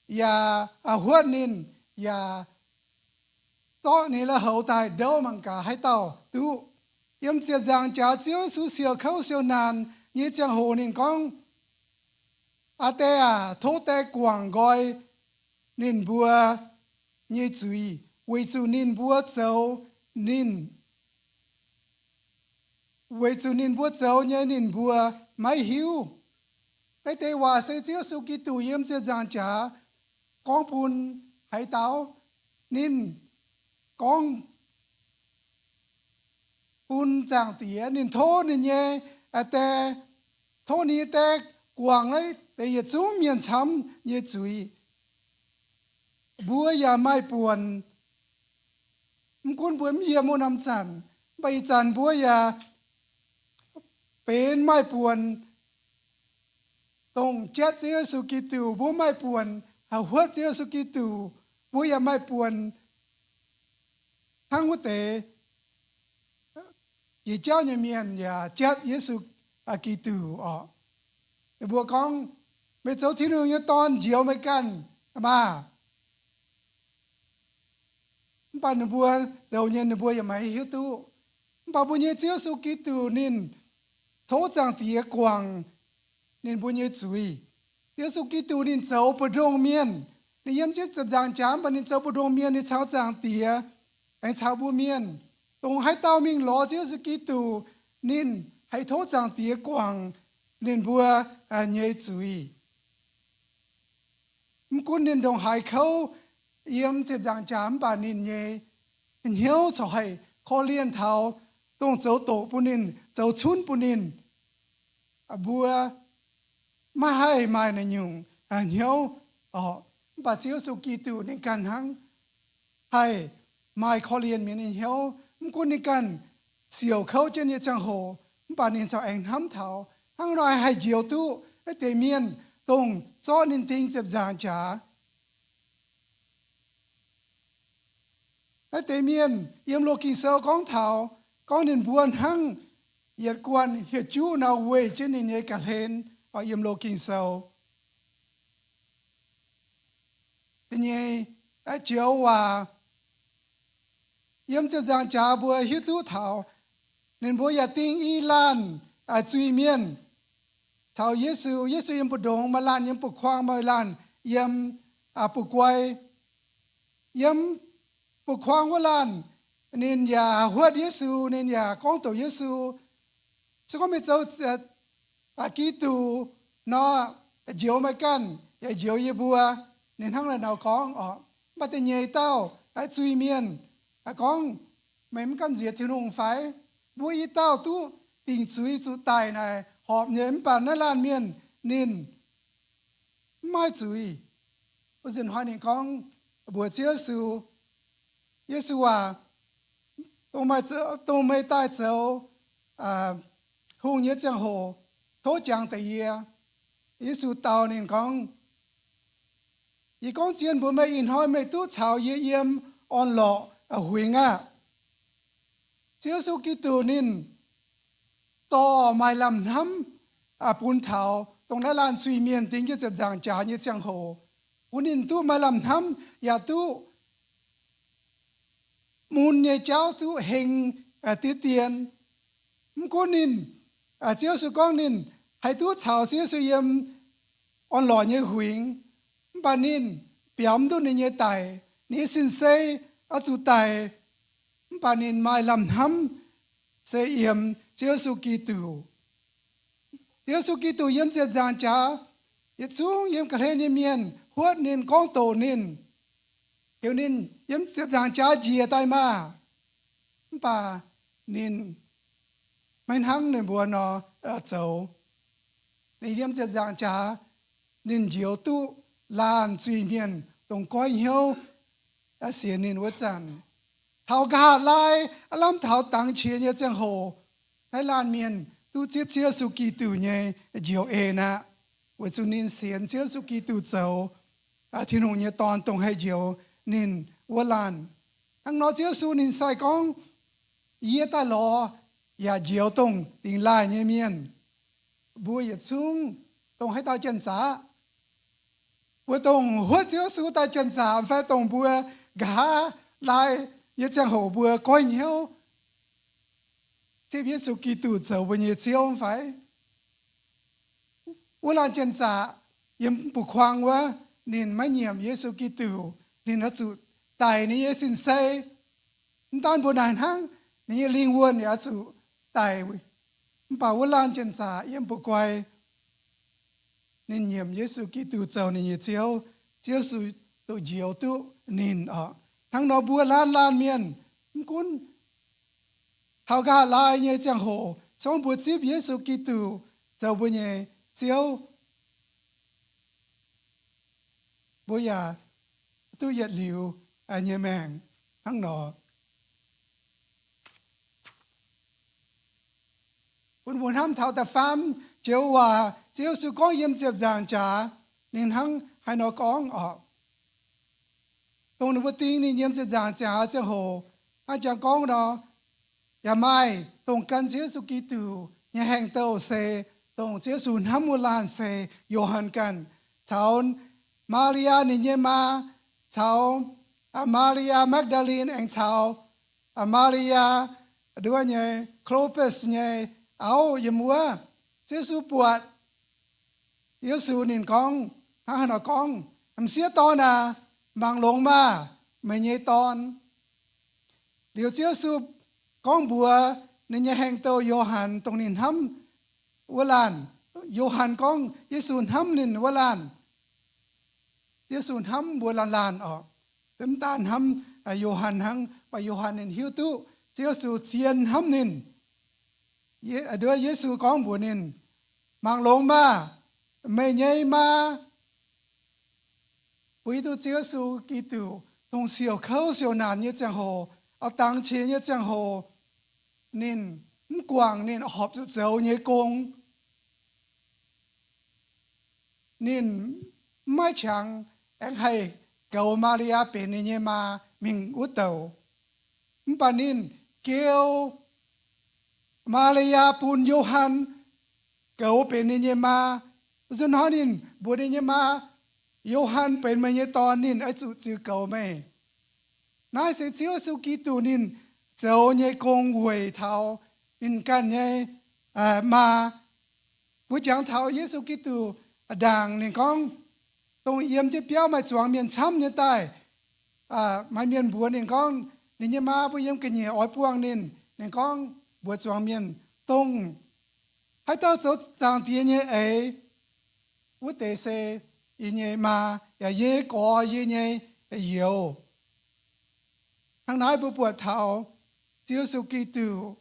yaac huotv ninh, yaac zorqv ninh la'houx daaih ndouv mangc gaax haaix dauh duqv. Yiem ziepc nzaangc jaax Ziouv Yesu siou kouv siou naanc nyei ziangh hoc ninh gorngv, Aa Die aac, tov Die guangc nqoi ninh mbuo nyei zuiz, weic zuqc ninh mbuo zoux ninh, weic zuqc ninh mbuo zoux nyei ninh mbuo maiv hiuv. Naaiv deix waac se Ziouv Yesu Giduc yiem ziepc nzaangc jaax gorngv bun haaix dauh? Ninh gorngv bun Zaangc Diex, ninh tov ninh nyei Die, tov ninh nyei Die guangc naaiv deix yietc zungv mienh camv nyei zuiz. Mbuo yaac maaih buonc, mv gunv mbuo mv yiem wuov norm zanc, mv baac ih zanc mbuo yaac benx maaih buonc dongh jatv Ziouv Yesu Giduc. Mbuo maaih buonc huotv Ziouv Yesu Giduc. Mbuo yaac maaih buonc hnangv wuov deix jiex jauv nyei mienh yaac jatv Yesu Giduc oc. Ninh mbuo gorngv, Meih zoux Tin-Hungh nyei Dorn, njoux meih ganh maah! Mv baac ninh mbuo zoux nyei ninh mbuo yaac maiv hiuv duqv. Mv baac mbuo nyei Ziouv Yesu Giduc ninh tov Zaangc Diex guangc ninh mbuo nyei zuiz. Yesu Giduc ninh zoux mbu'ndongx mienh. Ninh yiem jienv ziepc nzaangc jaax, mv baac ninh zoux mbu'ndongx mienh, ninh caux Zaangc Diex aengx caux mbuo mienh. Dongh haaix dauh mingh lorz Ziouv Yesu Giduc, ninh haih tov Zaangc Diex guangc ninh mbuo nyei zuiz. Mv gunv ninh ndongc haaix kouv yiem ziepc nzaangc jaax, mv baac ninh nyei hnyouv corc haih korv-lienh taux dongh zoux doqc bun ninh, zoux cunv bun ninh. Mbuo maiv haih maaih naaiv nyungc hnyouv oc. Mv baac Ziouv Yesu Giduc ninh ganh hnangv haih maaih korv-lienh mienh nyei hnyouv. Mv gunv ninh ganh siouc kouv jienv nyei ziangh hoc, mv baac ninh corc aengx hnamv taux hnangv nor haih njoux duqv naaiv deix mienh, dongh zorqv ninh ding ziepc nzaangc jaax. Naaiv deix mienh yiem loz Ging-Sou gorngv taux, gorngv ninh mbuo hnangv yietc guanh hieh juv nor weih jienv ninh nyei ga'hlen. Yiem loz Ging-Sou da'nyeic joux waac, yiem ziepc nzaangc jaax mbuo hiuv duqv taux ninh mbuo yaac ding i laanh zuiz-mienh caux Yesu. Yesu yiem mbu'ndongx, maaih laanh yiem bu-kuang, maaih laanh yiem bu-guai. Yiem bu-kuang wuov laanh ninh yaac huotv Yesu, ninh yaac gorngv doqc Yesu, Se gorngv meih zoux Giduc nor, njoux meih ganh yaac njoux yie mbuo. Ninh hnangv naaiv nor gorngv oc. Mv baac da'nyeic dauh zuiz-mienh gorngv, Meih mv gamh nziex Tin-Hungh fai? Mbuo i dauh duqv dingc zuiz zuqc daic naaic horpc nyei. Mv baac naaiv laanh mienh ninh mv maaih zuiz. Wuov nzunc hnoi ninh gorngv mbuox Ziouv Yesu, Yesu aac, dongh meih daaih zoux hungh nyei ziangh hoc, tov jangx deix yie. Yesu dau ninh gorngv, Yie gorngv zien mbuox meih, ih hnoi meih duqv caux yie yiem orn-lorqc. huingx aqv. Ziouv Yesu Giduc ninh dorh maaih lamh hnamv bun taux dongh naaiv laanh zuiz-mienh dingc jienv ziepc nzaangc jaax nyei ziangh hoc, bun ninh duqv maaih lamh hnamv yaac duqv mun nyei jauv duqv heng diqv dien. Mv gunv ninh, Ziouv Yesu gorngv ninh haih duqv caux Ziouv Yesu yiem orn-lorqc nyei huingx, mv baac ninh biaux mv duqv ninh nyei daic. Ninh nyei sin-sei oix zuqc daic, mv baac ninh maaih lamh hnamv se yiem Ziouv Yesu Giduc. Ziouv Yesu Giduc yiem ziepc nzaangc jaax, yietc zungv yiem ga'hlen nyei mienh huotv ninh, gorngv doqc ninh, heuc ninh yiem ziepc nzaangc jaax njiec daaih maah! Mv baac ninh maiv hnangv ninh mbuo nor zoux. Ninh yiem ziepc nzaangc jaax, ninh njoux duqv laanh zuiz-mienh dongh goiv hnyouv sienx ninh wuov zanc. Taux nqa'haav laai, aav lamh taux dangx qiex nyei ziangh hoc, naaiv laanh mienh duqv zipv Ziouv Yesu Giduc nyei njoux en aqv, weic zuqc ninh sienx Ziouv Yesu Giduc zoux Tin-Hungh nyei Dorn, dongh haih njoux ninh wuov laanh. Hnangv nor Ziouv Yesu ninh sai gorngv, Yie daaih lorz yaac njoux dongh dingx laaih nyei mienh. Mbuo yietc zungv, dongh haaix dauh janx-zaqc, mbuo dongh huotv Ziouv Yesu daaih janx-zaqc fai dongh mbuo nqa'haav laai nyei ziangh hoc mbuo goiv hnyouv zipv Yesu Giduc zoux mbuo nyei Ziouv fai? Wuov laanh janx-zaqc yiem mbuqc kuang wuov, ninh maiv nyiemc Yesu Giduc, ninh oix zuqc daic ninh nyei sin-sei. Mv daanh mbuo naaic hnangv, ninh nyei lingh wuonh yaac oix zuqc daic. Mv baac wuov laanh janx-zaqc yiem mbuqc guai, ninh nyiemc Yesu Giduc zoux ninh nyei Ziouv, Ziouv Yesu zuqc njoux duqv ninh oc. Hnangv nor mbuo laanh laanh mienh, mv gunv taux nqa'haav laai nyei ziangh hoc, se gorngv mbuo zipv Yesu Giduc zoux mbuo nyei Ziouv, mbuo yaac duqv yietc liuz nyei maengc hnangv nor. Bun mbuo hnamv taux da'faam joux waac Ziouv Yesu gorngv yiem ziepc nzaangc jaax, ninh hnangv haaix nor gorngv oc. Dongh ninh mbuo ding ninh yiem ziepc nzaangc jaax ziangh hoc, hnangv jangx gorngv nor, yaac maaih dongh gan Ziouv Yesu Giduc nyei haengh douh se, dongh Ziouv Yesu hnamv wuov laanh se Yo^han ganh, caux Maa^li^yaa ninh nyei maa, caux Maa^li^yaa Magdalin aengx caux Maa^li^yaa nduov nyei Klopos nyei auv yiem wuov. Ziouv Yesu buatc, Yesu ninh gorngv, hnangv haaix nor gorngv, M'sieqv dorn aac, mangc longx maah! Meih nyei dorn. Liuz Ziouv Yesu gorngv mbuox ninh nyei haengh douh Yo^han, dongh ninh hnamv wuov laanh. Yo^han gorngv Yesu hnamv ninh wuov laanh. Yesu hnamv mbuo laanh laanh oc. Mv daan hnamv Yo^han hnangv, mv baac Yo^han ninh hiuv duqv Ziouv Yesu zien hnamv ninh. Nduov Yesu gorngv mbuox ninh, Mangc longx maah! Meih nyei maa. Mbuo hiuv duqv Ziouv Yesu Giduc dongh siouc kouv siouc naanc nyei ziangh hoc, oix dangx qiex nyei ziangh hoc, ninh mv guangc ninh horpc zuqc zoux nyei gong. Ninh mv maaih qangx aengx haih goux Maa^li^yaa benx ninh nyei maa mingh wuov douc. Mv baac ninh geu Maa^li^yaa bun Yo^han goux benx ninh nyei maa. Zuqc hnoi ninh mbuox ninh nyei maa, Yo^han benx meih nyei dorn, ninh oix zuqc ziux goux meih. Naaiv se Ziouv Yesu Giduc ninh zoux nyei gong weic taux ninh ganh nyei maa. Mbuo jangx taux Yesu Giduc ndaangc ninh gorngv, dongh yiem jienv biauv maaih zuangx mienh camv nyei daaih, maaih mienh mbuox ninh gorngv ninh nyei maa mbuo yiem ga'nyiec oix buangh ninh. Ninh gorngv mbuox zuangx mienh, Dongh haaix dauh zoux Zaangc Diex nyei eix, wuov deix se yie nyei maa, yaac yie nyei gorx, yie nyei youz. Hnangv naaiv mbuo buatc taux Ziouv Yesu Giduc,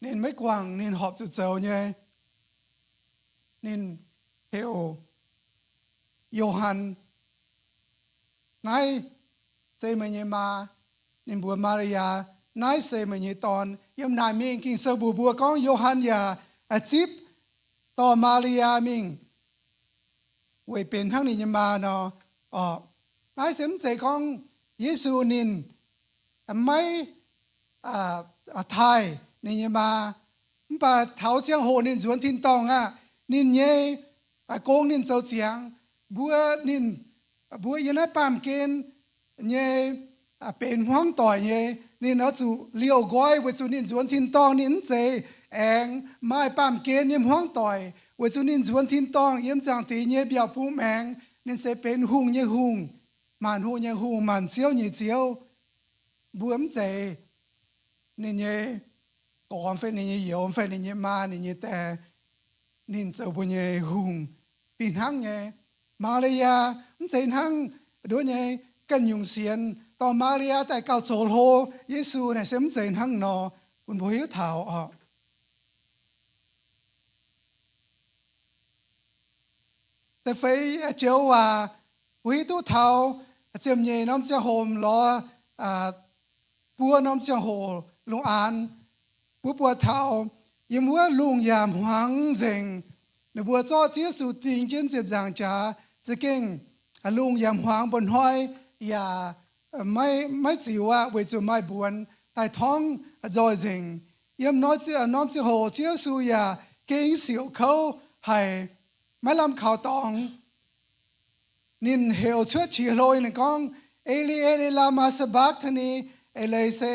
ninh maiv guangc ninh horpc zuqc zoux nyei. Ninh heuc Yo^han, Naaiv se meih nyei maa. Ninh mbuox Maa^li^yaa, Naaiv se meih nyei dorn. Yiem naaic mingh Ging-Sou mbuox mbuo gorngv Yo^han yaac zipv dorh Maa^li^yaa mingh weic benx hnangv ninh nyei maa nor. Orqc, naaiv se mv zeiz gorngv Yesu ninh maiv taaih ninh nyei maa. Mv baac taux ziangh hoc ninh nzuonx tin-dorngh aqv, ninh nyei gong ninh zoux ziangx, mbuo ninh, mbuo yiem naaiv baamh gen nyei benx hmuangv doic nyei, ninh oix zuqc liouh nqoi weic zuqc ninh nzuonx tin-dorngh, ninh mv zeiz aengx maaih baamh gen nyei hmuangv doic. Weic zuqc ninh nzuonx tin-dorngh yiem Zaangc Diex nyei mbiaauc bung maengx, ninh se benx hungh nyei hungh, maanc hungh nyei hungh, maanc ziouv nyei Ziouv. Mbuo mv zeiz ninh nyei gorx fai ninh nyei youz fai ninh nyei maa, ninh nyei dae, ninh zoux mbuo nyei hungh. Fih hnangv nyei, Maa^li^yaa mv zeiz hnangv nduov nyei ganh nyungc sienx, dorh Maa^li^yaa daaih gauh zoux hlo Yesu naaic se mv zeiz hnangv nor, bun mbuo hiuv taux oc. Da'feix joux waac, mbuo hiuv duqv taux ziepc nyeic norm ziangh hoc lorz buo norm ziangh hoc lungh aanx, mbuo buatc taux yiem wuov lungh yaac hmuangx nzengc. Ninh mbuo zorqv Ziouv Yesu ding jienv ziepc nzaangc jaax, za'gengh lungh yaac hmuangx, mba'hnoi yaac maiv ziux aqv, weic zuqc maaih mbuonx daaih torngv nzoih nzengc. Yiem norm ziangh hoc Ziouv Yesu yaac gengh siouc kouv haic, maiv lamh kaux dorngx. Ninh heuc cuotv qiex hlo, ninh gorngv, Eli, Eli, lama sabachthani? Eix leiz se,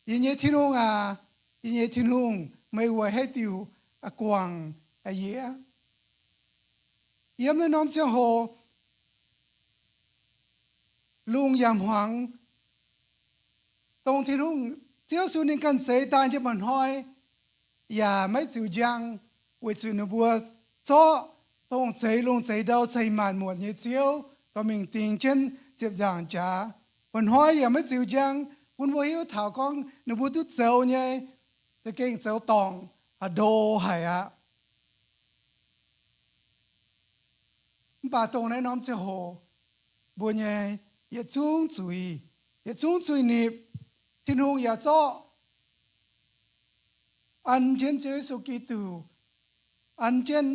Yie nyei Tin-Hungh aac, yie nyei Tin-Hungh, meih weic haaix diuc guangc yie? Yiem naaiv norm ziangh hoc, lungh yaac hmuangx, dongh Tin-Hungh, Ziouv Yesu ninh ganh zeix daaih nyei mba'hnoi yaac maiv ziux njang, weic zuqc ninh mbuo zorqv dongh zeix lungh zeix ndau ceix maanc muotc nyei Ziouv dorh mingh ding jienv ziepc nzaangc jaax. Mba'hnoi yaac maiv ziux njang, bun mbuo hiuv taux gorngv ninh mbuo duqv zoux nyei, za'gengh zoux dorngc ndo haic aqv. Mv baac dongh naaiv norm ziangh hoc, mbuo nyei yietc zungv zuiz, yietc zungv zuiz-nipc, Tin-Hungh yaac zorqv an jienv Ziouv Yesu Giduc, an jienv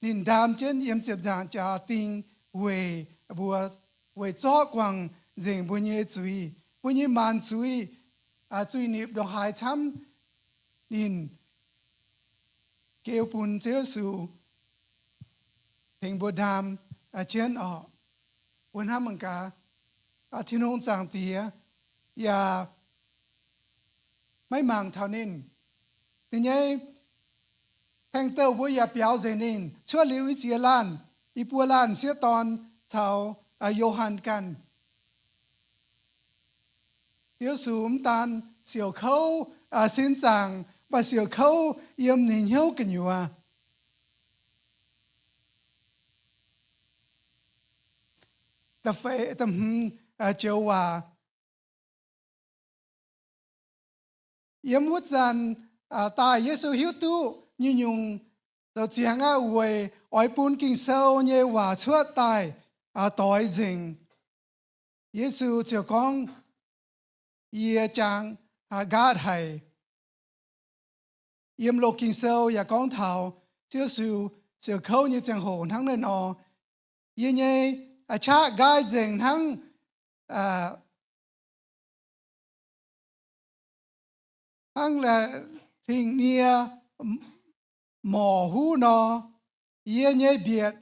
ninh ndaam jienv yiem ziepc nzaangc jaax ding weic mbuo, weic zorqv guangc nzengc mbuo nyei zuiz, mbuo nyei maanc zuiz, zuiz-nipc ndongc haaix camv, ninh geu bun Ziouv Yesu tengx mbuo ndaam jienv oc. Mbuo hnamv mangc gaax, Tin-Hungh Zaangc Diex yaac maiv mangc taux ninh. Ninh nyei paeng-douh mbuo yaac biaux nzengc ninh. Cuotv liuz i ziex laanh, i buo laanh m'sieqv dorn caux Yo^han ganh. Ziouv Yesu mv daan siouc kouv sin zaangc, mv baac siouc kouv yiem ninh hnyouv gu'nyuoz. Da'feix, da'hmz joux waac. Yiem wuov zanc daaih Yesu hiuv duqv nyungc-nyungc zoux ziangx aqv, weic oix bun Ging-Sou nyei waac cuotv daaih doix nzengc. Yesu ziouc gorngv, Yie jaang nqaatv haic. Yiem loz Ging-Sou yaac gorngv taux Ziouv Yesu siouc kouv nyei ziangh hoc hnangv naaiv nor, Yie nyei qaqv nqaai nzengc hnangv, hnangv lingh nie morc huv nor. Yie nyei mbietc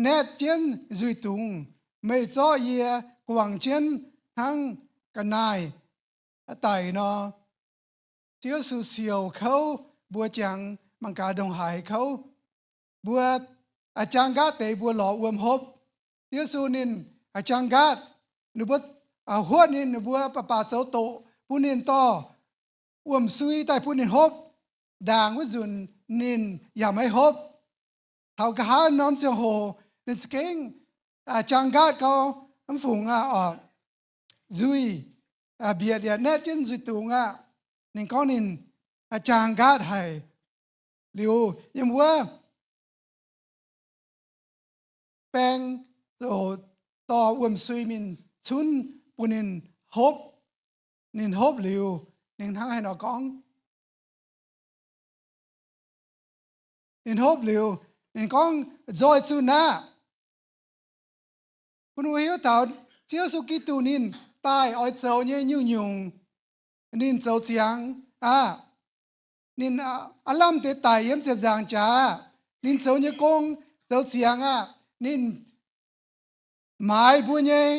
naetv jienv nzuih dungz. Meih zorqv yie guangc jienv hnangv ga'naaiv daic nor. Ziouv Yesu siouc kouv mbuo jangx mangc gaax ndongc haaix kouv. Mbuo jaang nqaatv deix mbuo lorz wuom hopv. Ziouv Yesu ninh jaang nqaatv, ninh mbuo huotv ninh, ninh mbuo baac baac zoux doqc bun ninh dorh wuom-sui daaih bun ninh hopv. Ndaangc wuov nzunc ninh yaac maiv hopv. Taux nqa'haav norm ziangh hoc ninh za'gengh jaang nqaatv gau, mv fungc aqv oc. Nzuih, mbietc yaac naetv jienv nzuih dungz aqv. Ninh gorngv ninh jaang nqaatv haic. Liuz yiem wuov baeng ziouc dorh wuom-sui mingh cunv bun ninh hopv. Ninh hopv liuz, ninh hnangv haaix nor gorngv? Ninh hopv liuz, ninh gorngv, Nzoih zuqc aqv. Bun mbuo hiuv taux Ziouv Yesu Giduc ninh daaih oix zoux nyei nyungc-nyungc, ninh zoux ziangx aqv. Ninh aav lamh deix daic yiem ziepc nzaangc jaax. Ninh zoux nyei gong zoux ziangx aqv. Ninh maaiz mbuo nyei,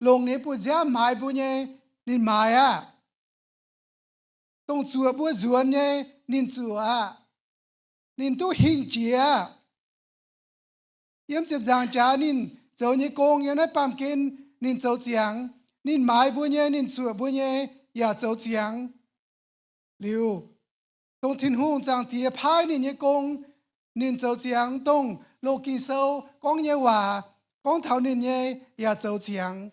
longc ninh nyei buoz-nziaamv maaiz mbuo nyei, ninh maaiz aqv. Dongh zuoqc mbuo nzuonx nyei, ninh zuoqc aqv. Ninh duqv hingh jiex aqv. Yiem ziepc nzaangc jaax ninh zoux nyei gong yiem naaiv baamh gen ninh zoux ziangx. Ninh maaiz mbuo nyei, ninh zuoqc mbuo nyei yaac zoux ziangx. Liuz, dongh Tin-Hungh Zaangc Diex paaiv ninh nyei gong, ninh zoux ziangx. Dongh loz Ging-Sou gorngv nyei waac gorngv taux ninh nyei yaac zoux ziangx.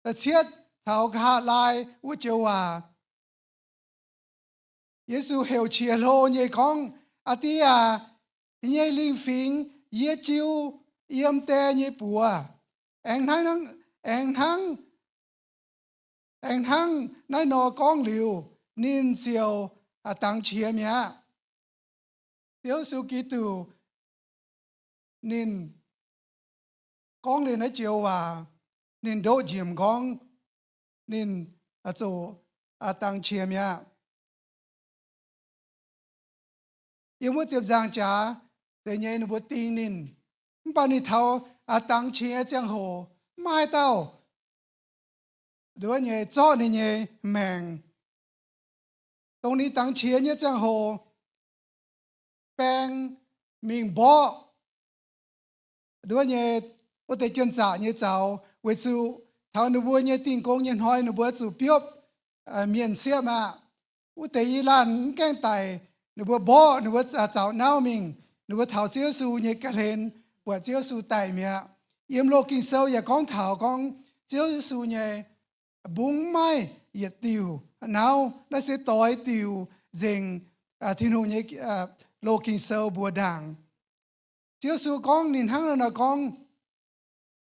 Da'cietv taux nqa'haav laai wuov joux waac, Yesu heuc qiex hlo nyei gorngv, Aa Die aac, yie nyei lingh fingx yie jiu yiem die nyei buoz. Aengx hnangv, aengx hnangv, aengx hnangv naaiv nor gorngv liuz, ninh ziouc dangx qiex mi'aqv. Ziouv Yesu Giduc ninh gorngv liuz naaiv joux waac, ninh ndoqv njiec m'nqorngv, ninh ziouc dangx qiex mi'aqv. Yiem wuov ziepc nzaangc jaax, deix nyei ninh mbuo ding ninh, mv baac ninh taux dangx qiex nyei ziangh hoc, maiv maaih haaix dauh nduov nyei zorqv ninh nyei maengc. Dongh ninh dangx qiex nyei ziangh hoc, baeng mingh mborqv nduov nyei wuov deix jien-zaqc nyei zaux, weic zuqc taux ninh mbuo nyei dingh gong nyei hnoi ninh mbuo zuqc biopv mienh siepv aqv. Wuov deix i laanh mv gaengh daic, ninh mbuo mborqv, ninh mbuo zaux nauv mingh, ninh mbuo taux Ziouv Yesu nyei ga'hlen, buatc Ziouv Yesu daic mi'aqv. Yiem loz Ging-Sou yaac gorngv taux gorngv Ziouv Yesu nyei mbungv maiv yietc diuc nauv, naaiv se doix diuc nzengc Tin-Hungh nyei loz Ging-Sou mbuox ndaangc. Ziouv Yesu gorngv, ninh hnangv naaiv nor gorngv,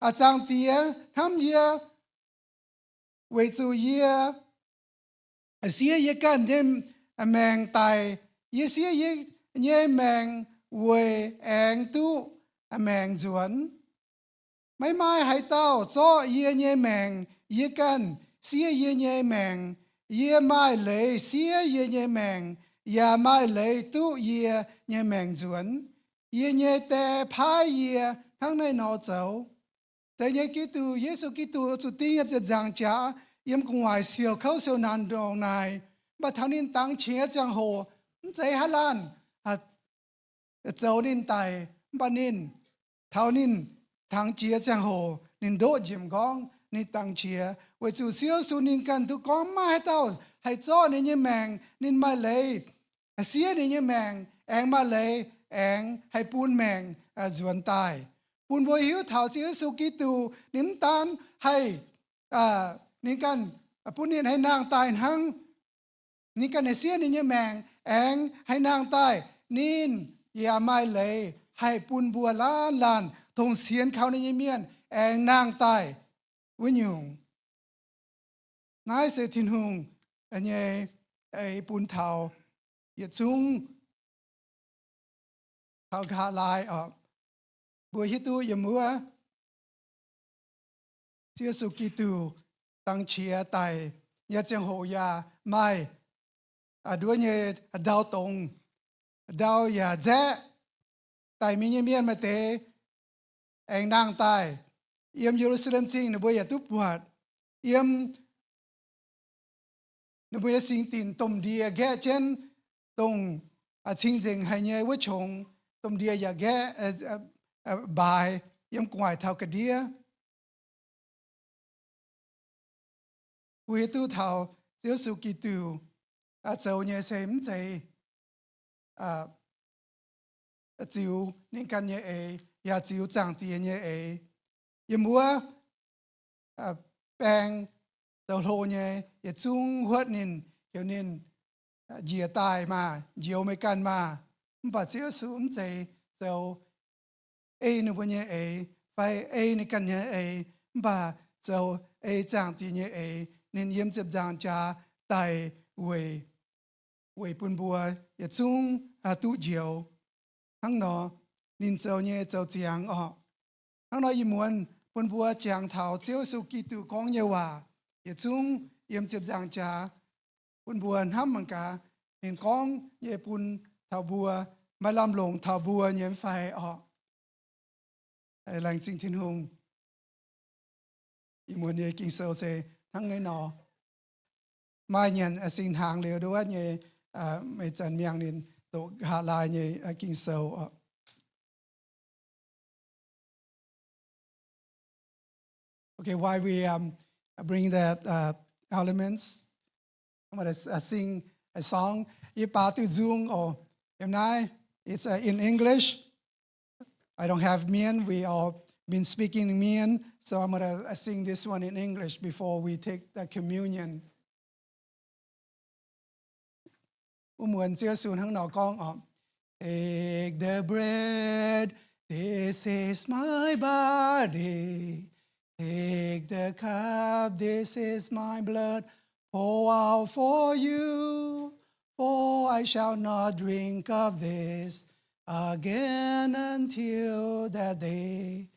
Aa Zaangc Diex, hnamv yie weic zuqc yie siev yie ganh nyei maengc daic. Yie siev yie nyei maengc weic aengx duqv maengc nzuonx. Maiv maaih haaix dauh zorqv yie nyei maengc. Yie ganh siev yie nyei maengc. Yie maaih leiz siev yie nyei maengc, yaac maaih leiz duqv yie nyei maengc nzuonx. Yie nyei Die paaiv yie hnangv naaiv nor zoux. Zeiz nyei Giduc, Yesu Giduc zuqc ding yiem ziepc nzaangc jaax, yiem gu'nguaaic siouc kouv siouc naanc ndongc naaic. Mv baac taux ninh dangx qiex ziangh hoc, mv zeiz haaix laanh zoux ninh daic. Mv baac ninh, taux ninh dangx qiex ziangh hoc, ninh ndoqv njiec m'nqorngv, ninh dangx qiex, weic zuqc Ziouv Yesu ninh ganh duqv gorngv, maiv maaih haaix dauh haih zorqv ninh nyei maengc. Ninh maaih leiz siev ninh nyei maengc, aengx maaih leiz aengx haih bun maengc nzuonx daaih. Bun mbuo hiuv taux Ziouv Yesu Giduc ninh mv daan haih, ninh ganh bun ninh haih nangh daaih hnangv. Ninh ganh haih siev ninh nyei maengc aengx haih nangh daaih. Ninh yaac maaih leiz haih bun mbuo laanh laanh dongh sienx kaux ninh nyei mienh aengx nangh daaih wuov nyungc. Naaiv se Tin-Hungh nyei eix bun taux yietc zungv taux nqa'haav laai oc. Mbuo hiuv duqv yiem wuov Ziouv Yesu Giduc dangx qiex daic nyei ziangh hoc yaac maaih nduov nyei ndau dongz, ndau yaac nzaeqv. Daic mingh nyei mienh maaih deix aengx nangh daaih. Yiem Ye^lu^saa^lem Zingh ninh mbuo yaac duqv buatc. Yiem ninh mbuo nyei singx dinc domh ndie nqaeqv jienv, dongh cing-nzengc haic nyei wuov qongx, domh ndie yaac nqaeqv mbaaix yiem gu'nguaaic taux ga'ndiev. Mbuo hiuv duqv taux Ziouv Yesu Giduc zoux nyei se mv zeiz ziux ninh ganh nyei eix, yaac ziux Zaangc Diex nyei eix. Yiem wuov baeng zoux hlo nyei yietc zungv huotv ninh, heuc ninh njiec daaih maah, njoux meih ganh maah. Mv baac Ziouv Yesu mv zeiz zoux ei ninh mbuo nyei eix fai ei ninh ganh nyei eix, mv baac zoux ei Zaangc Diex nyei eix. Ninh yiem ziepc nzaangc jaax daic weic, weic bun mbuo yietc zungv duqv njoux. Hnangv nor, ninh zoux nyei zoux ziangx orqc. Hnangv nor ih muonz bun mbuo jangx taux Ziouv Yesu Giduc gorngv nyei waac yietc zungv yiem ziepc nzaangc jaax bun mbuo hnamv mangc gaax, ninh gorngv nyei bun taux mbuo maaih lamh longc taux mbuo nyei fai orqc? Laengz zingh Tin-Hungh. Ih muonz nyei Ging-Sou se hnangv naaiv nor. Maaih nyanc singx hnaangx liuz nduov nyei, meih zanc miangh ninh doqc haaix laai nyei Ging-Sou orqc? Okay, while we um, bring the uh, elements, I'm gonna uh, sing a song. Yie baaux duqv nzung oc. Yiem naaiv, it's uh, in English. I don't have Mien. We all been speaking Mien, so I'm gonna uh, sing this one in English before we take the communion. Wuov muonz Ziouv Yesu hnangv nor gorngv oc: Take the bread, this is my body. Take the cup, this is my blood, pour out for you. For I shall not drink of this again until that day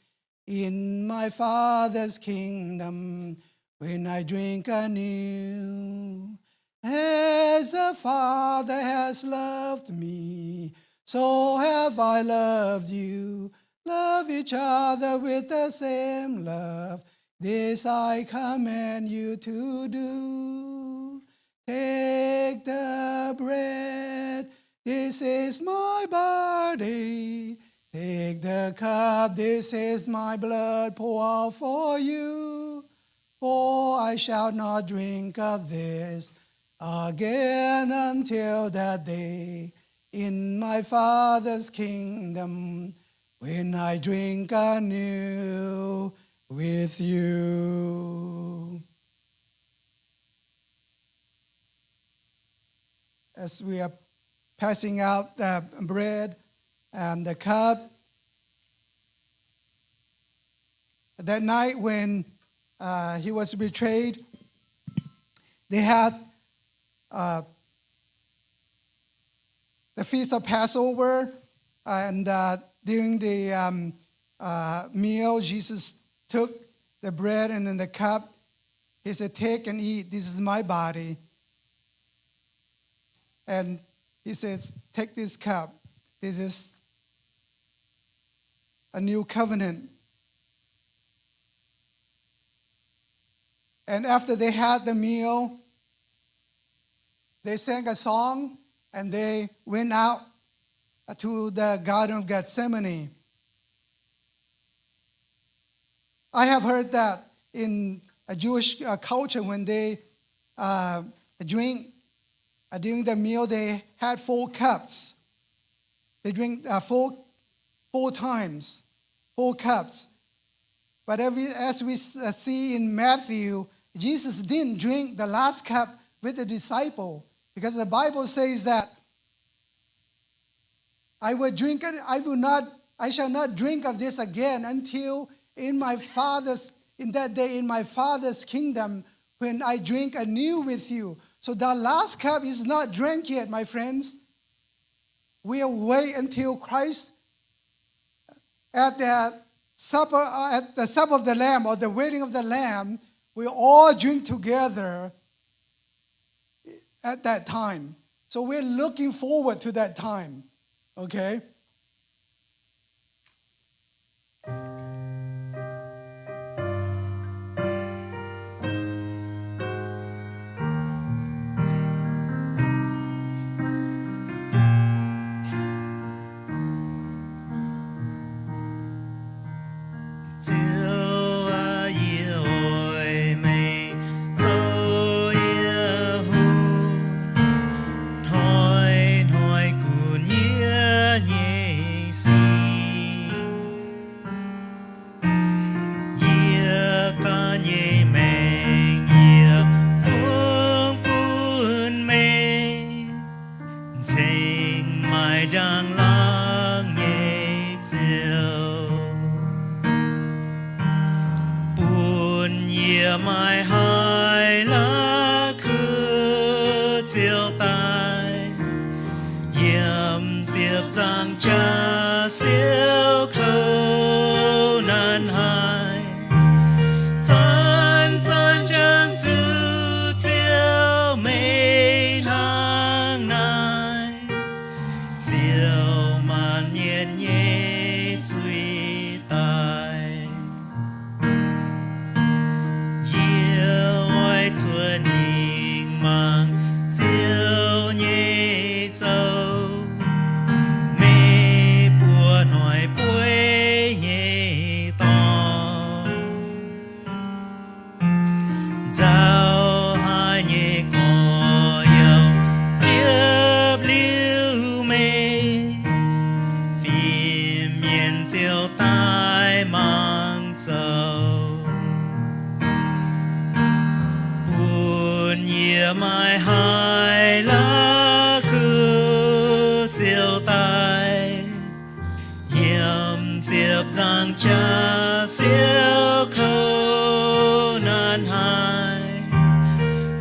in my Father's kingdom, when I drink anew. As the Father has loved me, so have I loved you. Love each other with the same love. This I command you to do. Take the bread, this is my body. Take the cup, this is my blood, pour out for you. For I shall not drink of this again until that day in my Father's kingdom, when I drink anew with you. As we are passing out the bread and the cup, that night when uh, he was betrayed, they had uh, the feast of Passover, and uh, during the um, uh, meal, Jesus took the bread and then the cup. He said, "Take and eat. This is my body." And he says, "Take this cup. This is a new covenant." And after they had the meal, they sang a song and they went out to the Garden of Gethsemane. I have heard that in a Jewish uh, culture, when they uh, drink uh, during the meal, they had four cups. They drink uh, four, four times, four cups. But as we, as we uh, see in Matthew, Jesus didn't drink the last cup with the disciple, because the Bible says that I will drink it, I will not, I shall not drink of this again until in my Father's, in that day in my Father's kingdom, when I drink anew with you. So the last cup is not drank yet, my friends. We'll wait until Christ at the supper, uh, at the supper of the Lamb or the wedding of the Lamb, we all drink together at that time. So we're looking forward to that time. Okay? Ziouv aac, yie oix meih zoux yie hungh, hnoi-hnoi gunv yie nyei sic. Yie ganh nyei maengc yie fungx bun meih, cingx maaih njang-laangc nyei Ziouv, bun yie maiv haih la'kuqv ziouc daaih. Yiem ziepc nzaangc jaax siouc kouv nanv Nzauh haic nyei gorx-youz, biopv liuz meih, fin-mienh ziouc daaih mangc zoux, bun yie maiv haih la'kuqv ziouc daic. Yiem ziepc nzaangc jaax siouc kouv nanv haic,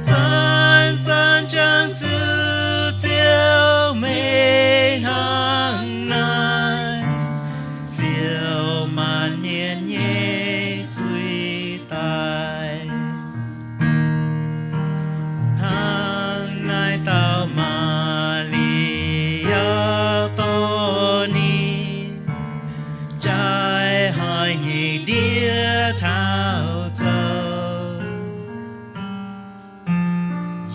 zanc-zanc jangx zuqc ziouc meih hnangv naaiv, ziouc maanc mienh nyei zuiz daic. Hnangv naaiv dauh Maa^li^yaa dorh ninh jaaix haic nyei ndiev taux zoux.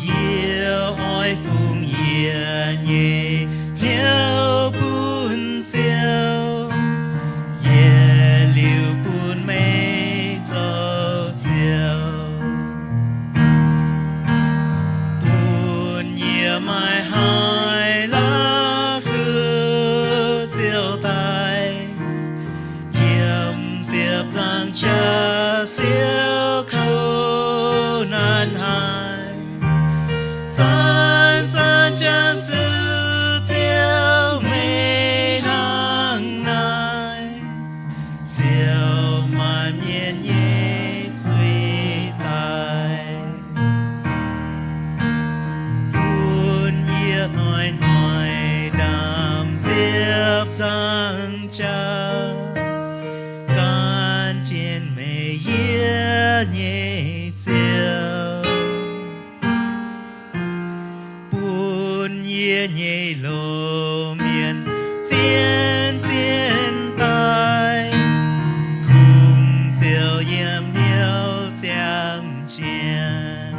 Yie oix fungx yie nyei hnyouv bun Ziouv, yietc liuz bun meih zoux Ziouv, bun yie maiv haih la'kuqv ziouc daic. Yiem ziepc nzaangc jaax siouc kouv nanv haic, zanc-zanc jangx zuqc ziouc meih hnangv naaiv, ziouc maanc mienh nyei zuiz daic. Bun yie hnoi-hnoi ndaamv ziepc nzaangc jaax, gan jienv meih, yie nyei Ziouv, bun yie nyei loz-mienh zien-zien daic, kungx ziouc yiem hnyouv ziangh jienv,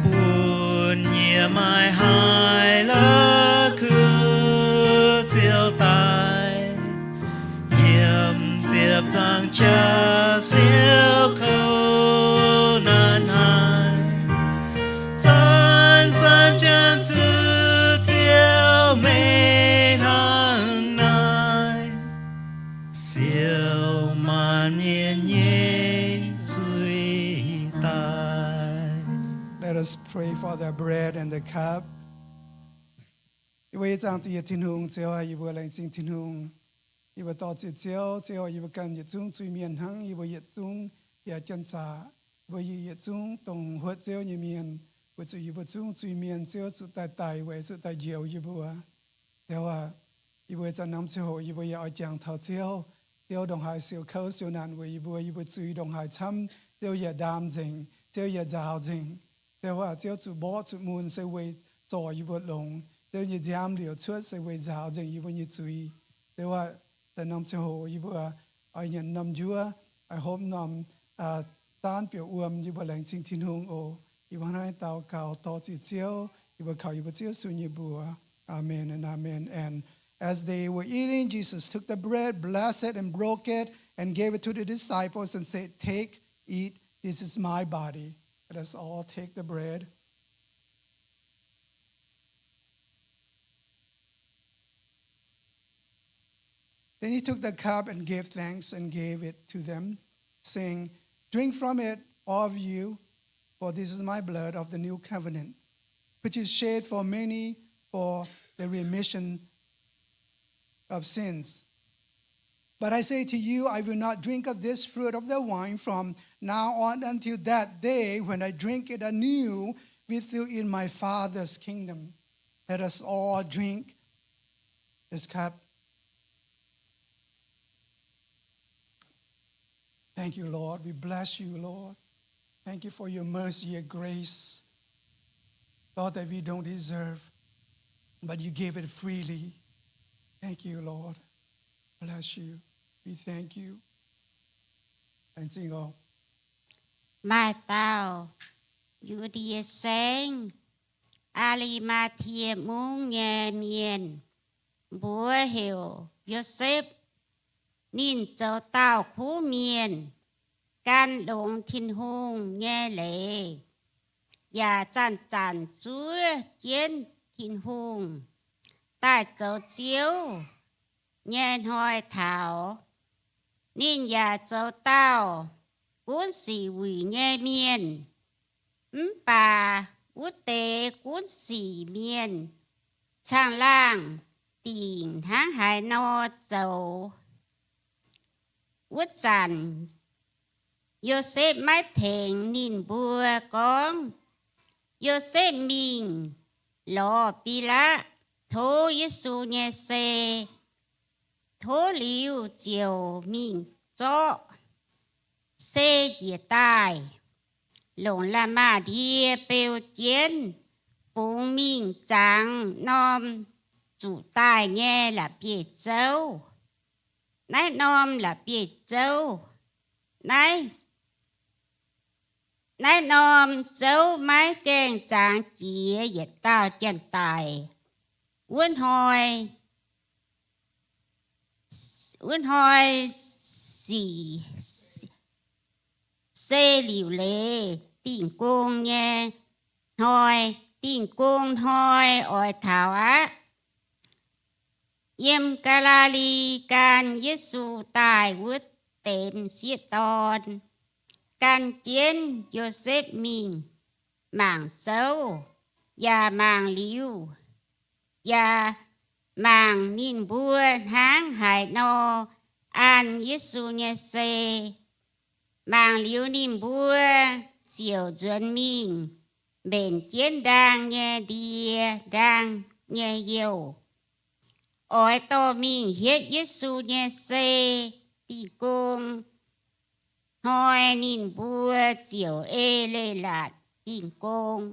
bun yie maiv haih la'kuqv ziouc daic. Yiem ziepc nzaangc jaax siouc kouv nanv haic, zanc-zanc jangx zuqc ziouc meih hnangv naaiv, ziouc maanc mienh nyei zuiz daic. Let us pray for the bread and the cup. Yie mbuo nyei Zaangc Diex Tin-Hungh, Ziouv aac, yie mbuo laengz zingh Tin-Hungh. Yie mbuo dor-ziec Ziouv, Ziouv aac, yie mbuo ganh yietc zungv zuiz-mienh hnangv yie mbuo yietc zungv yaac janx-zaqc. Yie mbuo yietc zungv dongh huotv Ziouv nyei mienh, weic zuqc yie mbuo zungv zuiz-mienh, Ziouv zuqc daaih daic weic zuqc daaih njoux yie mbuo. Ziouv aac, yie mbuo zanc norm ziangh hoc yie mbuo yaac oix jangx taux Ziouv. Ziouv ndongc haaix siouc kouv siouc naanc weic yie mbuo, yie mbuo zuiz ndongc haaix camv, Ziouv yaac ndaam nzengc, Ziouv yaac nzaaux nzengc. Ziouv aac, Ziouv zuqc mborqv zuqc mun se weic zorc yie mbuo longx. Ziouv nyei nziaamv liouc cuotv se weic nzaaux nzengc yie mbuo nyei zuiz. Ziouv aac, zanc norm ziangh hoc yie mbuo oix nyanc norm njuov, oix hopv norm zaanv biouc wuom, yie mbuo laengz zingh Tin-Hungh oc. Yie mbuo hnangv naaiv daux gaux dor-ziec Ziouv, yie mbuo kaux yie mbuo Ziouv Yesu nyei mbuox. Amen and amen. And as they were eating, Jesus took the bread, blessed it, and broke it, and gave it to the disciples, and said, "Take, eat, this is my body." Let us all take the bread. Then he took the cup and gave thanks and gave it to them, saying, "Drink from it, all of you, for this is my blood of the new covenant, which is shed for many for the remission of sins. But I say to you, I will not drink of this fruit of the wine from now on until that day when I drink it anew with you in my Father's kingdom." Let us all drink this cup. Thank you, Lord. We bless you, Lord. Thank you for your mercy, your grace, Lord, that we don't deserve, but you gave it freely. Thank you, Lord. Bless you. We thank you. And sing on. Maaih dauh Yu^ndie Saengv, Aa^li^maa^tie Mungv nyei mienh, mbuox heuc Yosepv. Ninh zoux dauh kuv mienh, gan longx Tin-Hungh nyei leiz, yaac zanc-zanc zuov jienv Tin-Hungh, daaih zoux Ziouv nyei hnoi taux. Ninh yaac zoux dauh gunv sic wuic nyei mienh. Mv baac wuov deix gunv sic mienh caangh laangh dingc hnangv haaix nor zoux. Wuov zanc Yosepv maiv tengx ninh mbuo gorngv. Yosepv mingh lorz Bilaatv tov Yesu nyei sei. Tov liuz ziouc mingh zorqv sei njiec daaih, longc la'maah ndie beu jienv, bungx mingh zangx norm zuqc daaih nyei la'bieiv-zouv. Naaiv norm la'bieiv-zouv, naaiv, naaiv norm zouv maiv gaengh zangx jiex yietc dauh janx-daic. Wuov hnoi, wuov hnoi sic, se liuc leiz Dingh Gong nyei hnoi. Dingh Gong hnoi oix taux aqv. Yiem Gaa^li^li Gan Yesu daaih wuov deix m'sieqv dorn gan jienv Yosepv mingh mangc zouv, yaac mangc liuz, yaac mangc ninh mbuo hnangv haaix nor an Yesu nyei sei. Mangc liuz ninh mbuo ziouc nzuonx mingh mbenc jienv ndaang nyei ndie, ndaang nyei youh, oix dorh mingh hietv Yesu nyei sei. Dingh Gong hnoi ninh mbuo ziouc ei leiz-latc Dingh Gong.